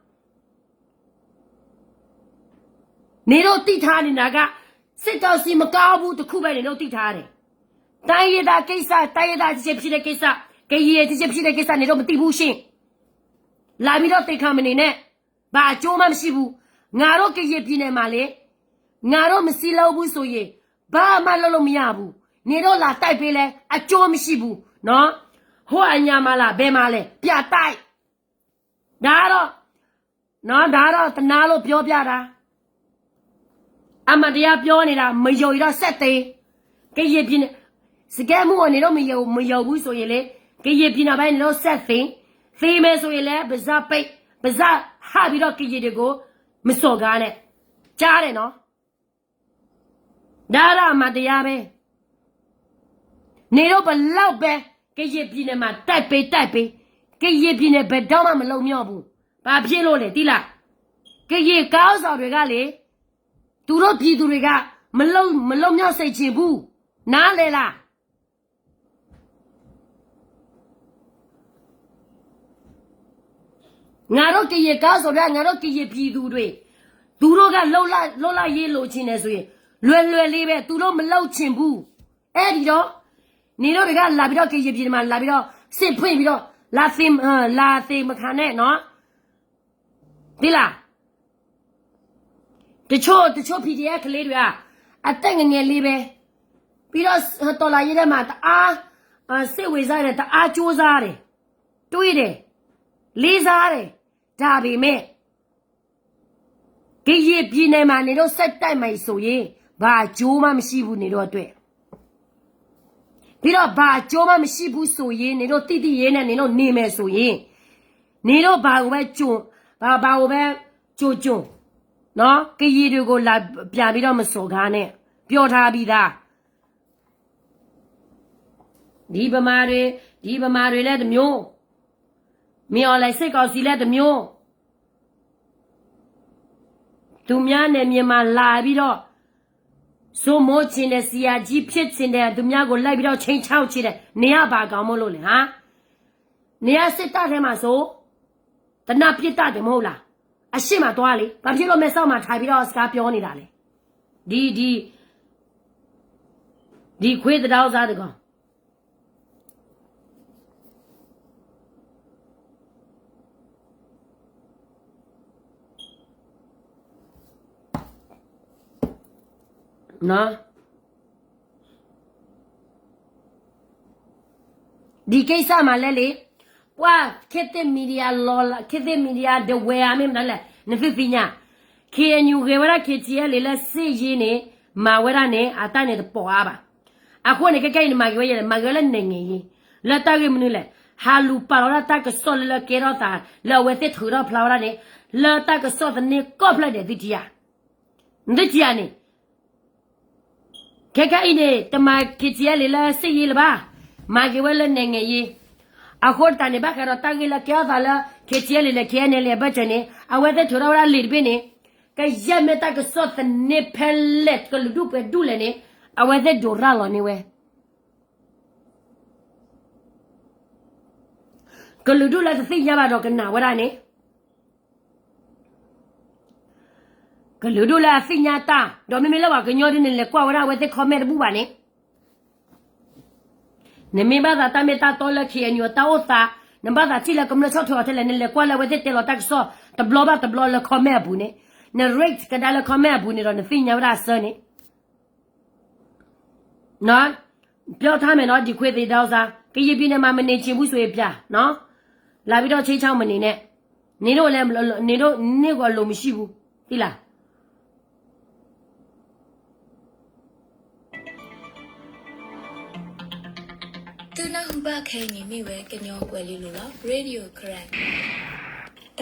နေတော့ သိထားနေတာက စစ်ကောင်စီမကောင်းဘူး တစ်ခုပဲ နေတော့ သိထားတယ်။ တိုင်းရင်းသားကိစ္စ တိုင်းရင်းသားအချင်းချင်းဖြစ်တဲ့ကိစ္စ ကရင်အချင်းချင်းဖြစ်တဲ့ကိစ္စ နေတော့ မသိဘူးရှင့်။ လာပြီးတော့ သင်္ခါမနေနဲ့ ဘာအကျိုးမှမရှိဘူး။ ငါတို့ကရင်ပြည်နယ်မှာလေ ငါတို့မစည်းလုံးဘူးဆိုရင် ဘာမှလုပ်လို့မရဘူး။ နေတော့ လာတိုက်ပေးလဲ အကျိုးမရှိဘူးနော်။ ဟိုအညာမှာလား ဘယ်မှာလဲ ပြတိုက် ဒါကတော့နော် ဒါကတော့ တနာလို့ပြောပြတာ အမှန်တရားပြောနေတာ မယုံရင်တော့ ဆက်သေ။ ကရင်ပြည်နယ် စကဲမူကို နေတော့ မယုံ မယုံဘူးဆိုရင်လေ ကရင်ပြည်နယ်ပိုင်း နေတော့ ဆက်သေ။ သေမယ်ဆိုရင်လည်း ပါးစပ်ပိတ် ပါးစပ်ဟပ်ပြီးတော့ ကရင်တွေကို မစော်ကားနဲ့ ကြားတယ်နော်။ ဒါကတော့ အမှန်တရားပဲ။ နေတော့ ဘယ်လောက်ပဲ ကရင်ပြည်နယ်မှာ တိုက်ပေး တိုက်ပေး ကရင်ပြည်နယ် ဘယ်တော့မှ မလွတ်မြောက်ဘူး။ ဘာဖြစ်လို့လဲ သိလား။ ကရင်ခေါင်းဆောင်တွေကလေ သူတို့ပြည်သူတွေက မလွတ် မလွတ်မြောက်စေချင်ဘူး။ နားလည်လား။ ငါတို့ကရင်ခေါင်းဆောင်တွေက ငါတို့ကရင်ပြည်သူတွေ သူတို့က လွတ်လပ် လွတ်လပ်ရေးလိုချင်တယ်ဆိုရင် လွယ်လွယ်လေးပဲ သူတို့မလုပ်ချင်ဘူး။ အဲ့ဒီတော့ နေတို့တွေက လာပြီးတော့ ကရင်ပြည်မှာ လာပြီးတော့ စစ်ဖွင့်ပြီးတော့ လာသင် လာသင်မခံနဲ့နော်။ သိလား။ တချို့ တချို့ PDF ကလေးတွေက အသက်ငယ်ငယ်လေးပဲ ပြီးတော့ တော်လှန်ရေးထဲမှာ တအား စိတ်ဝင်စားတယ် တအားကြိုးစားတယ် တွေ့တယ် လေးစားတယ် ဒါပေမဲ့ ကရင်ပြည်နယ်မှာ နေတို့ ဆက်တိုက်မယ်ဆိုရင် ဘာအကျိုးမှမရှိဘူး နေတို့အတွက်။ ပြီးတော့ ဘာအကျိုးမှမရှိဘူးဆိုရင် နေတို့ သိသိရေးနဲ့ နေတို့ နေမယ်ဆိုရင် နေတို့ ဘာကိုပဲကြို ဘာ ဘာကိုပဲကြိုကြို နော် ကရင်တွေကို လာပြန်ပြီးတော့ မစော်ကားနဲ့ ပြောထားပြီးသား။ ဒီဗမာတွေ ဒီဗမာတွေလည်းတစ်မျိုး မင်းအောင်လှိုင်စစ်ကောင်စီလည်းတစ်မျိုး သူများနယ်မြေမှာလာပြီးတော့ စိုးမိုးချင်တယ် ဆရာကြီးဖြစ်ချင်တယ် သူများကိုလိုက်ပြီးတော့ ခြိမ်းခြောက်ချင်တယ် နေရပါကောင်မို့လို့လေဟာ နေရစစ်တပ်ထဲမှာဆို သေနတ်ပစ်တတ်တယ်မဟုတ်လား အရှေ့မှာသွားလေ ဘာဖြစ်လို့မဲဆောက်မှာထိုင်ပြီးတော့ စကားပြောနေတာလဲ ဒီဒီဒီခွေးသဒါဥစားတကောင် နော် ဒီကိစ္စမှာလဲလေ ပှၤခေတ်သစ် media လီၤလး ခေတ်သစ် media ဒဝဲအမ့ၢ်မတၤလဲၣ် နသုသ့ၣ်ညါ KNU ဂဲၤဝဲဒၣ် KTLA လၢစစ်ရေးန့ၣ် မၤဝဲဒၣ်န့ၣ် အတၢ်န့ၣ်တပိာ်အါဘၣ်. အဃိန့ၣ် ခဲကဲအံၤန့ၣ် မၤက့ၤဝဲယဲလဲၣ် မၤက့ၤဝဲလၢ နိုင်ငံရေး လၢတၢ်ဂ့ၢ်မနုၤလဲၣ် ဟးလူၤပာ်လီၤဝဲဒၣ်တၢ်ကစီၣ်လၢလၢကဲထီၣ်သး လၢအဝဲသ့ၣ်ထုးထီၣ်ဖျါဝဲဒၣ်န့ၣ် လၢတၢ်ကစီၣ်သန့ကိးဖျၢၣ်ဒဲး သုထံၣ်ဧါ သုထံၣ်ဧါန့ၣ် ခဲကဲအံၤန့ၣ် တမၤ KTLA လၢစစ်ရေးလၢၤဘၣ်, မၤက့ၤဝဲလၢ နိုင်ငံရေး. အဃိသတးန့ၣ် ဘၣ်ဃးဒီးတၢ်ဂ့ၢ်လၢကဲထီၣ်သးလၢ KTLA လၢ KNLA အဘၢၣ်စၢၤန့ၣ် အဝဲသ့ၣ်ထုးထီၣ်ဝဲဒၣ်လံာ်တဘ့ၣ်န့ၣ် ကယဲၢ်မ့ၢ်တၢ်ကစီၣ်သန့ဖဲလဲၣ် ကလုာ်ဒူၣ်ပှဲၤဒူၣ်လဲၣ်န့ၣ် အဝဲသ့ၣ်ဒိးရၤလီၤန့ၢ်ဝဲ ကလုာ်ဒူၣ်လၢတသ့ၣ်ညါဘၣ်ဒီးကနၣ်ဝဲဒၣ်န့ၣ် ကလုာ်ဒူၣ်လၢအသ့ၣ်ညါတၢ် ဒီးမ့မ့ၢ်လၢပှၤကညီဒ်န့ၣ် နလဲၤကွၢ်ဝဲဒၣ်အဝဲသ့ၣ် comment တဘူၣ်ဘၣ်န့ၣ် နမ့ၢ်ဘၣ်သးတၢ်မ့ၢ်တၢ်တီလၢ KNU အတၢ်အိၣ်သး, နဘၣ်သးထံၣ်လၢကမျၢၢ်ဆီၣ်ထွဲအီၤထဲလဲၣ်, နလဲၤကွၢ်လၢအဝဲသ့ၣ်တဲလီၤတၢ်ကစီၣ် တဘျီဘၣ်တဘျီလၢ comment အပူၤန့ၣ်, န read ကဒါလၢ comment အပူၤန့ၣ်ဒီး နသ့ၣ်ညါဝဲဒၣ်အဆၢန့ၣ် ပြောထားမယ်နော်, ဒီခွေးသဒါဥစား, ကရင်ပြည်နယ်မှာ မနေချင်ဘူးဆိုရင် ပြန်နော်, လာပြီးတော့ ခြိမ်းခြောက်မနေနဲ့, နင်တို့လည်း နင်တို့ နင့်ကို အလိုမရှိဘူး, သိလား. သုနၢ်ဟူဘၣ်ခဲအံၤန့ၣ်မ့ၢ်ဝဲကညီကွဲၤလ့လိၤလီၤ, Radio Karen.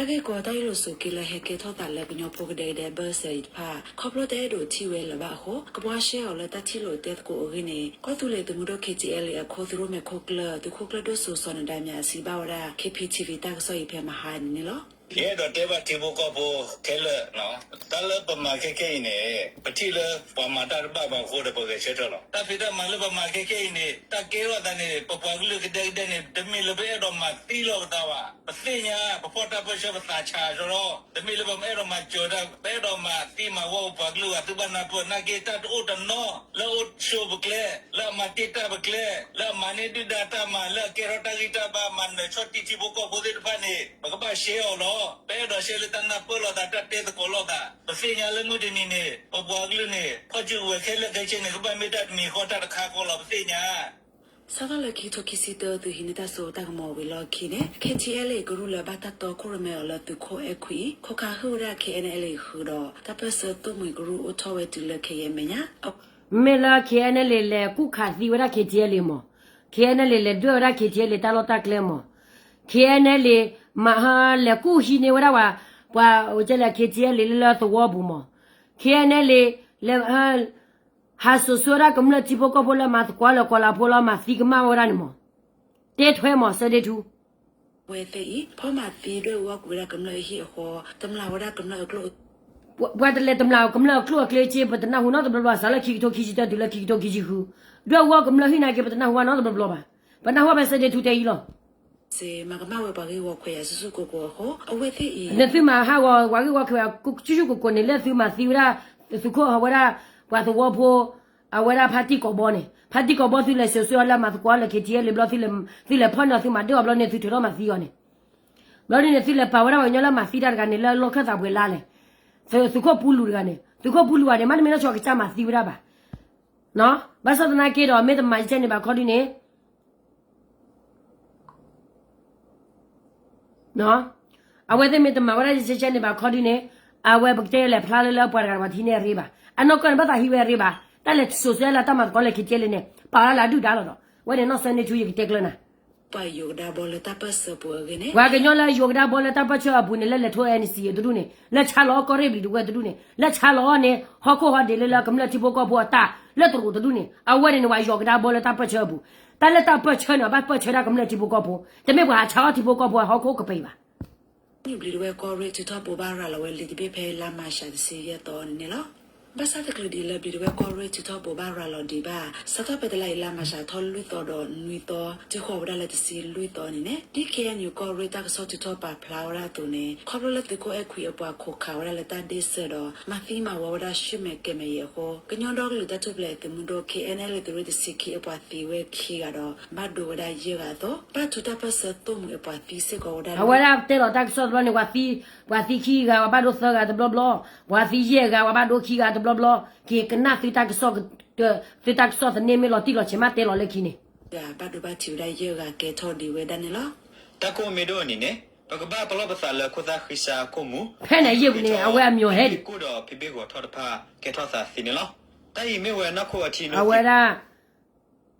တၢ်ဂ့ၢ်ကီတၢ်အ့ၣ်လိာ်ဆိးက့လၢဟဲကဲထီၣ်သးလၢကညီဖိကဒဲကဒဲအဘၢၣ်စၢၤအံၤတဖၣ် ခီဖျိတၢ်အဲၣ်ဒိးထံၣ်ဝဲလၢၤဘၣ်အဃိ ကဘှါရှဲအီၤလၢတၢ်ထံၣ်လိာ်တဲသကိးအဂ့ၢ်န့ၣ် ကီၢ်သူလ့ၤသုးမုၢ်ဒိၣ် K T L A အခိၣ်သုးရိၣ်မဲာ်ခိၣ်ကျၢၢ် သုးခိၣ်ကျၢၢ်ဒိၣ်စိစီၤနဒါမြး စံးဘၣ်ဝဲဒၣ် K P T V တၢ်ကစီၣ်အံၤဖဲမဟါအံၤန့ၣ်လီၤ. ယအဲၣ်ဒိးတဲဘၣ်ထံဖိကီၢ်ဖိခဲလၢာ်, တၢ်လၢပမၤခဲခဲအံၤန့ၣ် ပထံၣ်လၢပှၤမၤတၢ်တဘၣ်ဘၣ်အဃိဒီး ပဂဲၤဆၢထၢၣ်လီၤ. တၢ်ဖံးတၢ်မၤလၢပမၤခဲခဲအံၤန့ၣ် တၢ်ကဲထီၣ်သးန့ၣ် ပပှၤကလုာ်ကဒဲကဒဲန့ၣ် တမ့ၢ်လၢပအဲၣ်ဒိးမၤသံလီၤပသးဘၣ်. ပသ့ၣ်ညါ ပဖီၣ်တၢ်ပၢၢ်ဆၢပသးဆးဒီး တမ့ၢ်လၢပအဲၣ်ဒိးမၤစၢၤတၢ် ပအဲၣ်ဒိးမၤသံမၤဝီပပှၤကလုာ်ဘၣ်. သုဘၣ်နၢ်ပၢၢ် နာ်က့တၢ်တအိၣ်တနီၤ လၢအအိၣ်ဆိးပကျဲ လၢအမၤတ့ၢ်တၢ်ပကျဲ လၢအမၤန့ၢ်ဒုၣ်ဒါတၢ်မၤ လၢအကဲထီၣ်တၢ်ဂံၢ်တၢ်ဘါ မၤနၢၤဆီၣ်တံၢ်ထံဖိကီၢ်ဖိသ့ၣ်တဖၣ်န့ၣ် ပကဘၣ်ရှဲအီၤလီၤ. ပအဲၣ်ဒိးရှဲလၢတၢ်နၢ်ပၢၢ်လိာ်သး တၢ်တဲသကိးလိာ်သး. ပသ့ၣ်ညါလၢမုၢ်တနံၤန့ၣ် ပပှၤကလုာ်န့ၣ် ဖီၣ်စုကဝဲၤခဲလၢာ်ခဲဆ့န့ၣ် ကဘၣ်မ့ၢ်တၢ်တမံၤဃီတၢ်တခါဃီလီၤ ပသ့ၣ်ညါ. စးထီၣ်လၢခံကထိခံဆံတၢ သုးဟံးန့ၢ်တၢ်စိတၢ်ကမီၤဝံၤလီၢ်ခံန့ၣ် K T L A ကရူၢ်လၢဘၣ်တၢ်တီခိၣ်ရိၣ်မဲအီၤလၢသုးခိၣ်အဲၣ်ခွံအံၤ ခိးခးဟုၣ်ဝဲဒၣ် K N L A ဃုာ်ဒီး တၢ်ပၢၢ်ဆၢသိၣ်မှံၤကရူၢ်အိၣ်ထီၣ်ဝဲတုၤလၢခဲယဲၢ်မဲာ်ညါ မ့ၢ်လၢ K N L A လဲၤကူၣ်ခးသံဝဲဒၣ် K T L A မး, K N L A လဲၤဒွဲၣ်ဝဲဒၣ် K T L A တၢ်လီၢ်တၢ်ကျဲမး, K N L A မၤ လဲၤကူၣ်ဟံးန့ၢ်ဝဲဒၣ်ပှၤ ပှၤအိၣ်ကဲလဲၣ် K T L A လၢလၢသဝီပူၤမး, K N L A လဲၤ ဟးစိာ်ဆှၢဝဲဒၣ်ကမျၢၢ်ထံဖိကီၢ်ဖိလၢမၤသကိးလၢကီၤလၤဖိလၢမၤသံကမၣ်ဝဲဒၣ်န့ၣ်မး, တဲထွဲမး စၢဒ့ထူ အဝဲသ့ၣ်အံၤ ဖီၣ်မၤသံဒွဲၣ်အူအီၣ်ကွံာ်ဝဲဒၣ်ကမျၢၢ်အဟံၣ်အဃိ တမျၢ်ဝဲဒၣ်ကမျၢၢ်အကျိၣ် ပှၤတလဲၤတမျၢ်ကမျၢၢ်အကျိၣ်အကျဲက့ ပတနၢ်ဟူနီတဘျီဘျီ စးလၢခံကထိခံဆံတၢတုၤလၢခံကထိခံဆံဃု, ဒွဲၣ်အူအီၣ်ကမျၢၢ်ဟံၣ်နာ်က့ ပတနၢ်ဟူဘၣ်နီတဘျီဘျီဘၣ်. ပနၢ်ဟူဘၣ်ဖဲစၢဒ့ထူတဲအံၤလီၤ. စ့မၤကမၣ်ဝဲပှၤဂ့ၢ်ဝီခွဲးယာ်ဆူၣ်ဆူၣ်ကိၢ်ကိၢ်အဃိ အဝဲသ့ၣ်အံၤ နသုမၤဟးဂီၤပှၤဂ့ၢ်ဝီခွဲးယာ်ဆူၣ်ဆူၣ်ကိၢ်ကိၢ်န့ၣ် လၢသုမၤသံဝဲဒၣ် သုးခိၣ်ဟးဝဲဒၣ် ပှၤသဝီဖိ အဝဲဒၣ်ဖါတံၢ်ကိာ်ဘီန့ၣ် ဖါတံၢ်ကိာ်ဘီသုလဲၤစိာ်ဆှၢအီၤလၢမၤသကိးလၢ K T L A ဘျီ သုလဲၤဖီၣ်န့ၢ်သုမၤဒၢအီၤဘျီန့ၣ် သုထုးထီၣ်မၤသံအီၤန့ၣ်, ဘျီဒ်န့ၣ် သုလဲၤပာ်ဝဲဒၣ်ပှၤကညီလၢမၤသံတၢ်တဂၤန့ၣ် လၢလီၢ်ခၢၣ်သးပှဲၤလါလဲၣ်, သုးခိၣ်ပူလူးတဂၤန့ၣ် သုးခိၣ်ပူလူးဂၤန့ၣ် မ့တမ့ၢ်လၢဆီကစၢ်မၤသံဝဲဒၣ်ဘၣ်, ဘၣ်ဆၣ်သနာ်က့ဒီး မ့ၢ်တမၤယကဲန့ၣ်ဘၣ်ခီဒ်န့ၣ် အဝဲသ့ၣ်မ့ၢ်တမၤဝဲဒၣ်ယကဲန့ၣ်ဘၣ်ခီဒ်န့ၣ် အဝဲပကတဲလဲၤဖျါလၢလၢပှၤတဂၤတဂၤထံၣ်န့ၢ်အရ့ဘၣ်. အနီၢ်ကီၢ်န့ၣ် ဘၣ်သးဟံးဝဲအရ့ဘၣ်. တၢ်လဲၤစိာ်ဆှၢလၢတၢ်မၤသကိးလၢ K T L A န့ၣ် ပာ်ဝဲဒၣ်လၢအဒုၣ်ဒါလီၤဒီး ဝဲန့ၣ်နီၢ်စၢန့ၢ်ထူယကတဲကျၢၤနၤ ပှၤယိၤကဒါဘီလၢတၢ်ပၢၢ်ဆၢပူၤအဂ့ၢ်န့ၣ် ပှၤကညီလၢယိၤကဒါဘီလၢတၢ်ပၢၢ်ဆၢအပူၤန့ၣ် လၢလဲၤထိ N C A တဒူၣ်န့ၣ် လၢဆါလီၤအီၣ်ကီၢ်ရ့ၣ်ဘျံးတဝဲၢ်တဒူၣ်န့ၣ် လၢဆါလီၤအီၣ်န့ၣ် ဟီၣ်ခိၣ်ဟီၣ်ဒ့းလၢလၢကမျၢၢ်ထံဖိကီၢ်ဖိအတၢ်လၢတရူးတဒူၣ်န့ၣ် အဝဲန့ၣ်န့ၣ် ပှၤယိၤကဒါဘီလၢတၢ်ပၢၢ်ဆၢအပူၤ. တၢ်လၢတၢ်ပၢၢ်ဆၢန့ၣ် အဘၣ်ပၢၢ်ဆၢဒၣ်ကမျၢၢ်ထံဖိကီၢ်ဖိ တမ့ၢ်ပှၤဟးဆါအီၣ်ထံဖိကီၢ်ဖိအဟီၣ်ခိၣ်ကပၤဘၣ်. နံၣ်ဘျံးတဝဲၢ်ကီၢ်ရ့ၣ်ထုးထီၣ်ဘိးဘၣ်ရၤလီၤဝဲလံာ်တဘ့ၣ်ဖဲလါမၤရှးတဆံယဲၢ်သီန့ၣ်န့ၣ်လီၤ. ဘၣ်ဆၣ်တချုးဒံးလၢဘျံးတဝဲၢ်ကီၢ်ရ့ၣ်ထုးထီၣ်ဘိးဘၣ်ရၤလီၤဒံးဘၣ် စးထီၣ်ဖဲတလါအံၤလါမၤရှးထီၣ်လွံၢ်သီဒီးနွံသီ တုၤဃီၤဝဲဒၣ်လၢတဆံလွံၢ်သီန့ၣ်န့ၣ် ဒ် K N U ကီၢ်ရ့ၣ်တၢ်ကစီၣ်ထုးထီၣ်ပာ်ဖျါဝဲဒၣ်အသိးန့ၣ် ခီဖျိလၢသုးခိၣ်အဲၣ်ခွံအပှၤခိးခးဝဲဒၣ်လၢတၢ်ဒ့ၣ်စၢၤဒီး မၤသံမၤဝီဝဲဒၣ်ဆူၣ်မဲာ်ကဲၤမဲာ်အံၤအဃိ ကညီဒီကလုာ်တၢ်ထူၣ်ဖျဲးသုးမုၢ်ဒိၣ် K N L A သုးရ့ၣ်တဆံခံအပှၤသံဝဲခံဂၤဒီး ဘၣ်ဒိဝဲဒၣ်ယဲၢ်ဂၤအသိး ဘၣ်ထုးတၢ်ပၢၢ်ဆၢသိၣ်မှံၤအပှၤသံစ့ၢ်ကီးဝဲဒၣ်လၢ အဝဲဒၣ်တဲလီၤတၢ်ကစီၣ်တဘျီန့ၣ် ပှၤသံ ပှၤသံခံဂၤ ပှၤဘၣ်ဒိသၢဂၤတဘျီဘျီ, ပှၤသံယဲၢ်ဂၤ ပှၤဘၣ်ဒိခံဂၤတဘျီဘျီ, က့ၤကနၣ်သုတၢ်ကစီၣ် သုတၢ်ကစီၣ်သန့မ့ၢ်လီၤတံၢ်လီၤဆဲးမးတဲလီၤလၢခံန့ၣ် ဂၤဘၣ်ဒိဘၣ်ထံးဝဲဒၣ်ယဲၢ်ဂၤကဲထီၣ်ဒံးဝဲဒၣ်န့ၣ်လီၤ. တၢ်ကိးမံၤဒိၣ်အနံၤန့ၣ် ပကဘၣ်ပလီၢ်ပသးလၢခိၣ်သၣ်ဃံစၢ်အခိၣ်မူ ဖဲန့ၣ်ယဲၢ်ပူၤန့ၣ် အဝဲအမံၤဟဲဒံး ကိၣ်ဒီးဖံးဘ့ၣ်ဂီၤထီၣ်တဖၣ်ကဲထီၣ်သးသ့န့ၣ်လီၤ. တၢ်အံၤမ့ၢ်ဝဲနီၢ်ခိအထံန့ၣ် အဝဲဒၣ်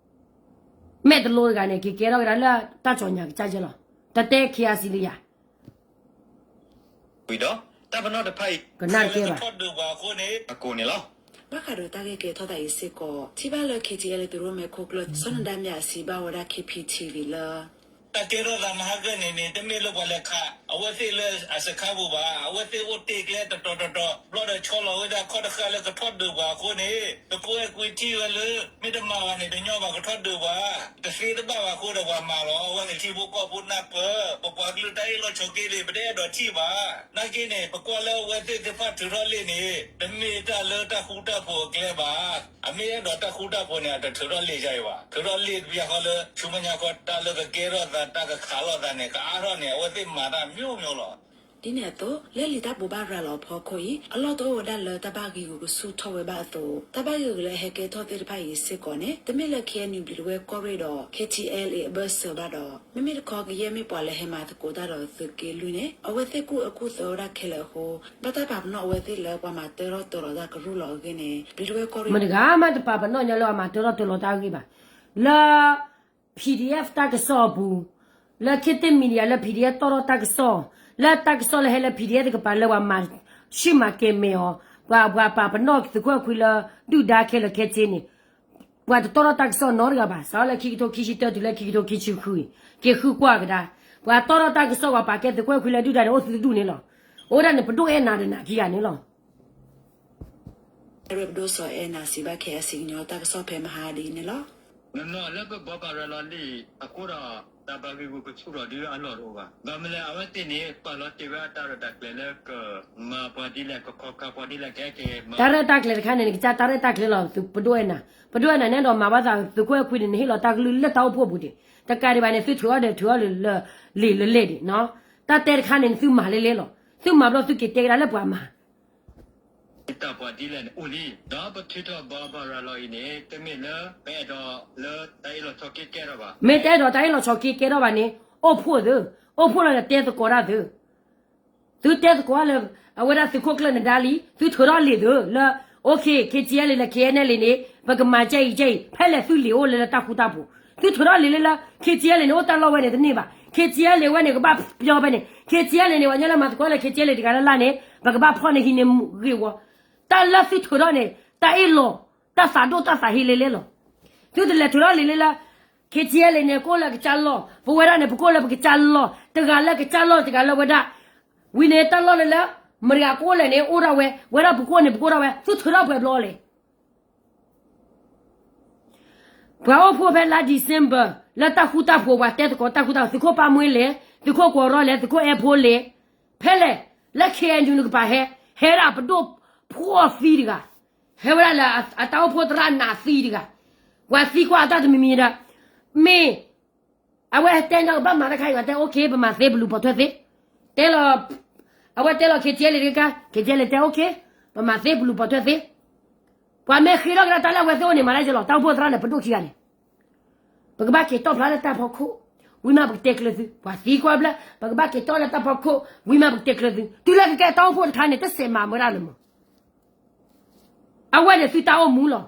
မဲာ်တလိတဂၤန့ၣ် က့ၤကဲထီၣ်ကဒါလၢတၢ်ကၠီညါကစၢ်ယဲၢ်လီၤ. တတဲ K R C လံယၤ ဝံၤဒီး တၢ်ပနီၣ်တဖၣ်အံၤ ကနၣ်တကဲဘၣ် ကထီၣ်ဒုးပှၤအဃိန့ၣ် အကိးန့ၣ်လီၤ. ဘၣ်ဃးဒီးတၢ်ဂ့ၢ်ကဲထီၣ်သးအံၤစ့ၢ်ကီး ထံၣ်ဘၣ်လၢ K T L A သုးရိၣ်မဲာ်ခိၣ်ကျၢၢ် စီၤနဒါမြးအစံးဘၣ်ဝဲဒၣ် K P T V လၢ တၢ်ကဲထီၣ်သးမဟါကၢၢ်န့ၣ်န့ၣ် တမ့ၢ်လၢပှၤလဲၤခး အဝဲသ့ၣ်လၢအစခါပူၤဘၣ်. အဝဲသ့ၣ်အိၣ်တ့ၢ်ကျဲတတီၤတတီၤ ဘျီဒီးဆီလီၤဝဲဒၣ်ခီၣ်တဃၣ်လၢကထီၣ်ဒုးပှၤအဃိန့ၣ် သုးခိၣ်အဲၣ်ခွံထံၣ်ဝဲလၢ မ့ၢ်တမၤဘၣ်န့ၣ် တညီဘၣ်ကထီၣ်ဒုးပှၤ တသ့တဘၣ်ဘၣ်အဃိဒီးပှၤမၤလီၤ. အဝဲန့ၣ်ထံဖိကီၢ်ဖိနၢ်ပၢၢ် ပပှၤကလုာ်တၢ်အ့ၣ်လိာ်ဆိးက့န့ၣ် ပတအဲၣ်ဒိးထံၣ်ဘၣ်. နာ်က့န့ၣ် ပကွၢ်လၢအဝဲသ့ၣ်သ့ၣ်တဖၣ်ထုးထီၣ်လံာ်န့ၣ် တမ့ၢ်တၢ်လၢတၢ်ဃူတၢ်ဖိးအကျဲဘၣ်. အမ့ၢ်အဲၣ်ဒိးတၢ်ဃူတၢ်ဖိးန့ၣ် အတထုးထီၣ်လံာ်ယါအံၤဘၣ်. ထုးထီၣ်လံာ်တပျၢ်ဃီလၢ ဆူမဲာ်ညါဃီတၢ်လၢကကဲထီၣ်သး တၢ်ကခးလိာ်သးန့ၣ် ကအါထီၣ်န့ၣ် အဝဲသ့ၣ်မၤတၢ်မျိုးမျိုးလီၤ. ဒ်န့ၣ်အသိး လၢလံာ်တၢ်ဘိးဘၣ်ရၤလီၤအဖီခိၣ်အံၤ အလီၢ်တအိၣ်ဝဲဒၣ်လၢတၢ်ဘၣ်ဂံာ်ဂူာ်ကဆူၣ်ထီၣ်ဝဲဘၣ်အသိး တၢ်ဘၣ်ဂ့ၢ်ဂူာ်လၢအဟဲကဲထီၣ်သ့ၣ်တဖၣ်အံၤစ့ၢ်ကီးန့ၣ် တမ့ၢ်လၢ K N U ဘျံးတဝဲၢ်ကီၢ်ရ့ၣ်ဒီး K T L A အဘၢၣ်စၢၤဘၣ်ဒီး မ့မ့ၢ်တခီကယဲၢ်မ့ၢ်ပှၤလၢဟဲမၤသကိးတၢ်ဒီးသုးက့လွံၢ်န့ၣ် အဝဲသ့ၣ်ကူၣ်အၢကူၣ်သီဝဲဒၣ်ခဲလၢာ်အဃိ ဘၣ်တၢ်ပာ်ပနီၣ်အဝဲသ့ၣ်လၢပှၤမၤတၢထီၣ်တၢၤလီၤတၢ်အဂ့ၢ်န့ၣ် ဘျံးတဝဲၢ်ကီၢ်ရ့ၣ် မတဂၤမးတပာ်ပနီၣ်ညီလၢအမၤတၢထီၣ်တၢၤလီၤတၢ်အဂ့ၢ်ဘၣ်. လၢ P D F တၢ်ကစီၣ်အပူၤ, လၢ ခေတ်သစ် Media လၢ P D F တီၣ်ထီၣ်တၢ်ကစီၣ်, လၢ လၢတၢ်ကစီၣ်လၢဟဲလၢ PDF တကပၤလၢပှၤမၤ ဆံၣ်မၤကဲၤမဲာ်အီၤ, ပှၤ ပှၤပာ်ပနီၣ်သုးခိၣ်အဲၣ်ခွံလၢ ဒုၣ်ဒါခဲလၢာ်ခဲဆ့န့ၣ်, ပှၤတတီၢ်ထီၣ်တၢ်ကစီၣ်နီတဂၤဘၣ်. စးထီၣ်လၢခံကထိခံဆံတၢ တုၤလၢခံကထိခံဆံဃုအံၤ, က့ၤဃုကွၢ်ကဒါ, ပှၤတီၢ်ထီၣ်တၢ်ကစီၣ် ပှၤပာ်ကဲသုးခိၣ်အဲၣ်ခွံလၢဒုၣ်ဒါန့ၣ် အိၣ်သုတဒူၣ်န့ၣ်လီၤ. အိၣ်ဒၣ်န့ၣ် ပဒိၣ်အဲၣ်နၤဒီးနၤခံဂၤန့ၣ်လီၤ. ပဒိၣ်စီၤအဲၣ်နၤစံးဘၣ် ခဲအံၤ စံကညီတၢ်ကစီၣ်ဖဲမဟါဒ်အံၤန့ၣ်လီၤ. နနီၤလၢပဘိးဘၣ်ရၤလီၤလံအဃိဒီး တၢ်ဘၣ်ဂံၢ်ဂူာ်ကဆူၣ်ထီၣ်ဒုးအလီၢ်တအိၣ်ဘၣ်. ဘၣ်မနုၤလဲၣ်အဝဲသ့ၣ်န့ၣ် ပာ်လီၤတ့ၢ်ဝဲအတၢ်ရဲၣ်တၢ်ကျဲၤလၢကမၤပှၤဒ်လဲၣ် ကခီၣ်ခါပှၤဒ်လဲၣ် ကဟဲက့ၤမၤ တၢ်ရဲၣ်တၢ်ကျဲၤတခါန့ၣ် နကစၢ်တၢ်ရဲၣ်တၢ်ကျဲၤလီၤ. ပဒိၣ်အဲၣ်နၤ, ပဒိၣ်အဲၣ်နၤန့ၣ်ဒီးမၤဘၣ်သးသုးခိၣ်အဲၣ်ခွံန့ၣ် နဟ့ၣ်လီၤတၢ်ကလုၢ်လၢတၢ်အိၣ်ဖှိၣ်ပူၤဒံး, တကးဒံးဘၣ်န့ၣ် သုထုးထီၣ်ဒီးထုးထီၣ်လၢလံာ်လၢလဲၢ်ဒံးနီၤ. တၢ်တဲတခါန့ၣ် နသုမၤလဲလဲလီၤ. သုမၤဘျီသုက့ၤတဲကဒါလၢပှၤမၤ တၢ်ပှၤဒ်လဲၣ်န့ၣ်အိၣ်လံ. ဒီးပထုးထီၣ်ဘိးဘၣ်ရၤလီၤအံၤန့ၣ် တမ့ၢ်လၢပအဲၣ်ဒိးလၢတၢ်အ့ၣ်လိာ်ဆိးက့ကဲထီၣ်ဘၣ်. မ့ၢ်တအဲၣ်ဒိးတၢ်အ့ၣ်လိာ်ဆိးက့ကဲထီၣ်ဘၣ်န့ၣ် အိၣ်ဖှိၣ်သု, အိၣ်ဖှိၣ်လီၤဒီးတဲသကိးတၢ်သု, သုတဲသကိးလၢ အဝဲဒၣ်သုးခိၣ်ကျၢၢ်နဒါလံ, သုထုးထီၣ်လံာ်သုလၢ OK, KTLA လၢ KNLA န့ၣ် ပကမၤကဲအံၤကဲအံၤ, ဖဲလဲၣ်သုလံာ်အိၣ်လၢလၢတၢ်ဃူတၢ်ဖိး, သုထုးထီၣ်လံာ်လၢလၢ KTLA န့ၣ် အိၣ်တၢ်လီၢ်ဝဲန့ၣ်တန့ၢ်ဘၣ်, KTLA ဝဲန့ၣ် ကဘၣ်ပျီဖဲန့ၣ် KTLA န့ၣ် ပှၤကညီလၢမၤသကိးလၢ KTLA တဂၤလၢ်လၢ်န့ၣ် ပကဘၣ်ဖီၣ်န့ၢ်ဟံးန့ၢ်ဂ့ၢ်ဝီ, တၢ်လၢသုထုးထီၣ်န့ၣ် တၢ်အ့ၣ်လိာ်, တၢ်သးဒိၣ်တၢ်သးဟ့လဲလဲလီၤ. သုတလဲၤထုးထီၣ်လံာ်လၢလၢ KTLA န့ၣ် ကအိၣ်လၢကစၢ်လီၢ်, ပဝဲဒၣ်န့ၣ် ပကအိၣ်လၢပကစၢ်လီၢ်, တဂၤလၢကစၢ်လီၢ်တဂၤလၢဝဲဒၣ်, ဝံၤန့ၣ်တၢ်လီၢ်လၢလၢ မတၤတဂၤကအိၣ်လဲၣ်န့ၣ် အိၣ်ဒၣ်ဝဲ, ဝဲဒၣ်ပကအိၣ်န့ၣ် ပကအိၣ်ဒၣ်ဝဲ, သုထုးထီၣ်ပှဲၤဘျီလဲၣ်. ပှၤအိၣ်ဖှိၣ်ဖဲလါ December လၢတၢ်ဃူတၢ်ဖိး ပှၤတဲသကိးတၢ်ဃူတၢ်ဖိး သုးခိၣ်ပၢ်မှ့လဲၣ်, သုးခိၣ်ကွီၤရီလဲၣ်, သုးခိၣ်အဲၣ်ဖိလဲၣ်, ဖဲလဲၣ်, လၢ KNU နကပၤဟဲ, ဟဲဒၣ်ပဒိၣ်ဖှီၣ်သံတဂၤ, ဟဲဝဲဒၣ်လၢအတၢ်အိၣ်ဖှိၣ်သရၣ်နးသံတဂၤ, ပှၤသံကွၢ်အတၢ်တမံၤမံၤဒီး, မ့ၢ် အဝဲတဲညီကဘၣ်မၤတၢ်ခါအံၤ ပှၤတဲ OK ပမၤသ့ပလူၤပိာ်ထွဲသ့, တဲလီၤ, အဝဲတဲလီၤ KTLA တခါ, KTLA တဲ OK ပမၤသ့ပလူၤပိာ်ထွဲသ့, ပှၤမ့ၢ်ဃ့ထီၣ်ကဒါတၢ်လၢအဝဲသ့ၣ်အိၣ်န့ၣ် မၤတၢ်ယဲလီၤ, တၢ်အိၣ်ဖှိၣ်သရၣ်န့ၣ် ပဒိၣ်ခံဂၤန့ၣ်, ပကဘၣ်က့ၤတီၣ်ဖျါလၢတၢ်ဖီခိၣ်, ဝံၤမးပကတဲကျၢၤသု, ပှၤသံကွၢ်ဘျဲၣ်, ပကဘၣ်က့ၤတီၣ်လၢတၢ်ဖီခိၣ်, ဝံၤမးပကတဲကျၢၤသု, တုၤလၢကကဲတၢ်အိၣ်ဖှိၣ်တခါန့ၣ် တစဲးမၤဝဲဒၣ်လၢၤမး, အဝဲန့ၣ်သုတၢ်အိၣ်မူလီၤ.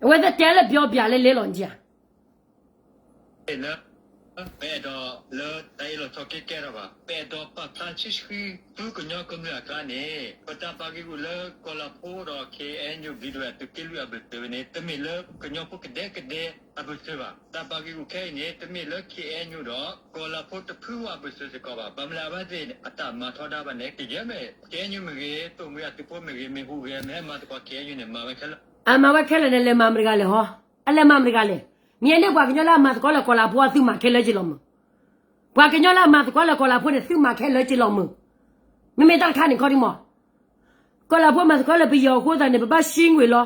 အဝဲသ့ၣ်တဲလၢပျီပျၢ်လဲလဲလီၤနကၢ် လၢ ပအဲၣ်ဒိးလၢတၢ်အ့ၣ်လိာ်ဆိးက့ကဲထီၣ်ဘၣ်, ပအဲၣ်ဒိးပာ်ဖျါဆှံဆှံ သုကညီကမျၢၢ်အကျါန့ၣ် ပတၢ်ဘၣ်ဂံၢ်ဂူာ်လၢကီၤလၤဖိဒီး KNU ဘျံးဒဝဲၣ်သုးက့လွံၢ်အဘၢၣ်စၢၤန့ၣ် တမ့ၢ်လၢကညီဖိကဒဲကဒဲအဘၢၣ်စၢၤဘၣ်. တၢ်ဘၣ်ဂံၢ်ဂူာ်ခဲအံၤန့ၣ် တမ့ၢ်လၢ KNU ဒီးကီၤလၤဖိတဖုအဘၢၣ်စၢၤစ့ၢ်ကီးဘၣ်. ဘၣ်မနုၤလဲၣ်အဝဲသ့ၣ်အတၢ်မၤထီဒါဘၣ်န့ၣ် ကယဲၢ်မ့ၢ် KNU မ့ၢ်ဂ့ၤ, သိၣ်မှံအသုးဖိမ့ၢ်ဂ့ၤ, မ့ၢ်ဟူးဂဲၤ မ့ၢ်ဟဲမၤသကိး KNU န့ၣ် မၤဝဲခဲလၢာ် အမၤဝဲခဲလၢာ်န့ၣ် လဲၤမၤမတၤတဂၤလဲၣ်ဟီ, အလဲၤမၤမတၤတဂၤလဲၣ်. မ့ၢ်အန့ၣ်ပှၤကညီလၢအမၤသကိးလၢကီၤလၤဖိ သုမၤခဲလၢာ်က့ၤလီၤမုၢ်, ပှၤကညီလၢအမၤသကိးလၢကီၤလၤဖိန့ၣ် သုမၤခဲလၢာ်က့ၤလီၤမုၢ်, မ့မ့ၢ်တၢ်တခါန့ၣ်ခီဒံမး, ကီၤလၤဖိမၤသကိးလၢပယီၤအဃိသတးန့ၣ် ပဘၣ်ရှံငွေလီၤ.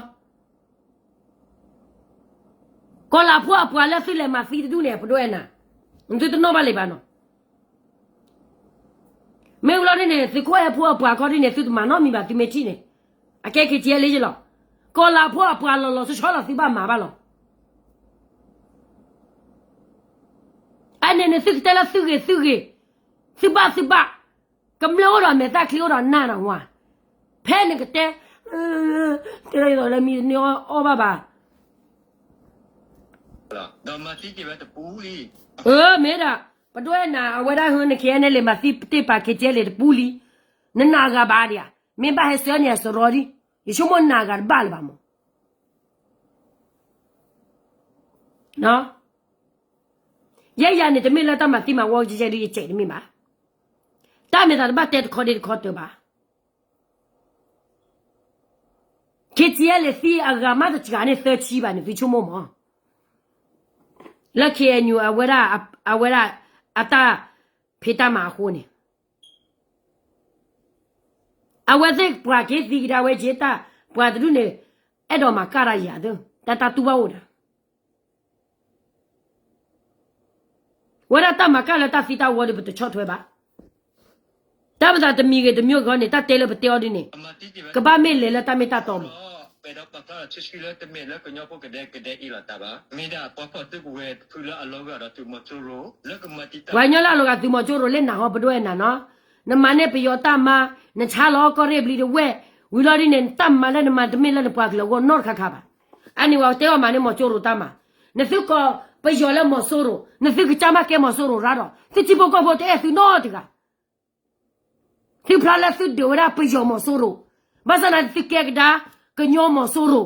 ကီၤလၤဖိအပှၤလၢသုလဲၤမၤသံတဒူၣ်န့ၣ် ပဒိၣ်အဲၣ်နၤ, သုတနီၣ်ဘၣ်လံဘၣ်နီၤ. မ့ၢ်ဝံၤလီၤဒ်န့ၣ် သုးခိၣ်အဲၣ်ဖိအပှၤခီဒ်န့ၣ် သုတမၤနီတမံၤဘၣ် သုမ့ၢ်ထံၣ်န့ၣ်, အကဲ KTLA လံက့ၤလီၤ. ကီၤလၤဖိအပှၤလီၤလီၤဆီဆီလီၤ သုဘၣ်မၤဘၣ်လီၤ. အန့ၣ်န့ၣ် သုကတဲလၢသုဂ့ၤသုဂ့ၤ, သုဘၣ်သုဘၣ်, ကမျၢၢ်အိၣ်ဒီးမဲာ်သၣ်ချံအိၣ်ဒီးနၢ်ဒီးဝါ, ဖဲနကတဲ, တဲလၢယသီၣ်လၢမံတန့ၢ်အီၣ်ဘၣ်ဘၣ်. ဒီးမၤသံက့ၤဝဲတပူၤလံ. အၢ မ့ၢ်ဒၣ်, ပဒိၣ်အဲၣ်နၤ အဝဲဒၣ်ဟၢန KNLA မၤသံတ့ၢ်ပာ် KTLA တပူၤလံ. နနာ်ဂၤဘၣ်ဒံးဧါ, မ့ၢ်ဘၣ်ဟဲဆှၢန့ၢ်အစရီဒ်, ယဆိကမိၣ်နာ်ဂၤတဘၣ်လၢၤဘၣ်မး. ယဲယၤန့ၣ် တမ့ၢ်လၢတၢ်မၤသံမၤဝီကဲကဲဒ်ယစဲးတမ့ၢ်ဘၣ်. တၢ်မ့ၢ်သးတဘၣ်တဲတခီဒ့တခီတၢၢ်ဘၣ်. KTLA သံအဂၤမးတစှၤန့ၢ်သၢဆံဘၣ်န့ၣ် သုဆိကမိၣ်မး. လၢ KNU အဝဲဒၣ်, အဝဲဒၣ် အတၢ်ဖံးတၢ်မၤအဃိန့ၣ် အဝဲသ့ၣ်ပှၤက့ၤသံကဒါဝဲက့ၤတၢ်, ပှၤတဒူၣ်န့ၣ် အဲၣ်ဒိးမၤကၢ်တၢ်ယၤသ့, တၢ်တၢ်တူၢ်ဘၣ်အိၣ်ဒၣ်. ဝဲဒၣ်တၢ်မၤကၢ်လၢတၢ်သံတၢ်ဝီဒီး ပတဆီၣ်ထွဲဘၣ်. တၢ်မၤသးတမံၤဂ့ၤတမံၤဂ့ၤန့ၣ် တၢ်တဲလၢပတဲအီၤဒ်န့ၣ်, ကဘၣ်မ့ၢ်လဲၤလၢတၢ်မ့ၢ်တၢ်တီမး. ပှၤကညီလၢအလီၤဂာ်သုးမီၤကၠိရိၤ လၢကမၤတံာ်တာ်, ပှၤကညီလၢအလီၤဂာ်သုးမီၤကၠိရိၤလၢနၢ်ဟီပဒိၣ်အဲၣ်နၤနီၤ, နမၤန့ၢ်ပယီၤတၢ်မၤ, နဆါလီၤကီၢ်ရ့ၣ်ဘျံးဒဝဲၢ်, ဝံၤလီၤဒ်န့ၣ် နတၢ်မၤလၢနမၤတမ့ၢ်လၢနပှၤကလုာ်အဂီၢ်နီတခါခါဘၣ်. အန့ၣ်ဝဲတဲအီၤမၤန့ၢ်မီၤကၠိရိၤတၢ်မၤ, နသုကိးပယီၤလၢမီၤစိရိၤ, နသုကစၢ်မ့ၢ်ကဲမီၤစိရိၤရၣ်ဒီး သုထံဖိကီၢ်ဖိတအဲၣ်သုနီတဂၤ. သုဖျါလၢသုဒုးဝဲဒၣ်ပယီၤမီၤစိရိၤ, ဘၣ်ဆၣ်သနာ်က့သုကဲကဒါကညီမီၤစိရိၤ.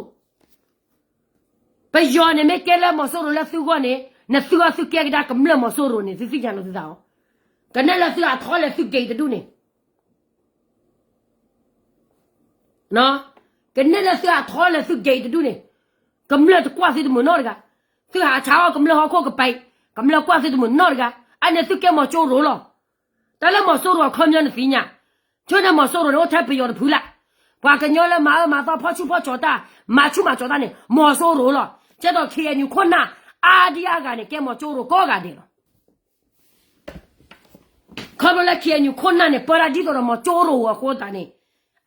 ပယီၤန့ၣ်မ့ၢ်ကဲလၢမီၤစိရိၤလၢသုဂီၢ်န့ၣ် နသုဂီၢ်သုကဲကဒါကမျၢၢ်မီၤစိရိၤန့ၣ် သုသ့ၣ်ညါလီၤသုသးအီၤ. ကနဲၣ်လၢသုအထီလဲၤသုကဲအံၤတဒူၣ်န့ၣ် ကနဲၣ်လၢသုအထီလဲၤသုကဲအံၤတဒူၣ်န့ၣ်, ကမျၢၢ်တကွၢ်သုတမုာ်နီတဂၤ, သုဟးဆါအီၣ်ကမျၢၢ်ဟီၣ်ခိၣ်ကပၤ, ကမျၢၢ်ကွၢ်သုတမုာ်နီတဂၤ, အန့ၣ်သုကဲမီၤစိရိၤလီၤ. တၢ်လၢမီၤစိရိၤအခီပညီနသ့ၣ်ညါ, ဆိန့ၣ်မီၤစိရိၤန့ၣ်အိၣ်ထဲပယီၤတဖုလၢ်, ပှၤကညီလၢမၤအၢမၤသီဖီၣ်ဆူၣ်ဖီၣ်ကၠီၤတၢ်, မၤဆူၣ်မၤကၠီၤတၢ်န့ၣ် မီၤစိရိၤလီၤ. ကဲသိး ခ့ၣ်အဲၣ်ယူၣ် ခိၣ်နၢ်အါဒံအါဂၤန့ၣ် ကဲမီၤစိရိၤကိးဂၤဒဲးလီၤ. ခီဖျိလၢ ခ့ၣ်အဲၣ်ယူၣ် ခိၣ်နၢ်န့ၣ် ပၢတၢ်ဒ်သိးဒီးမီၤစိရိၤအဃိသတးန့ၣ်,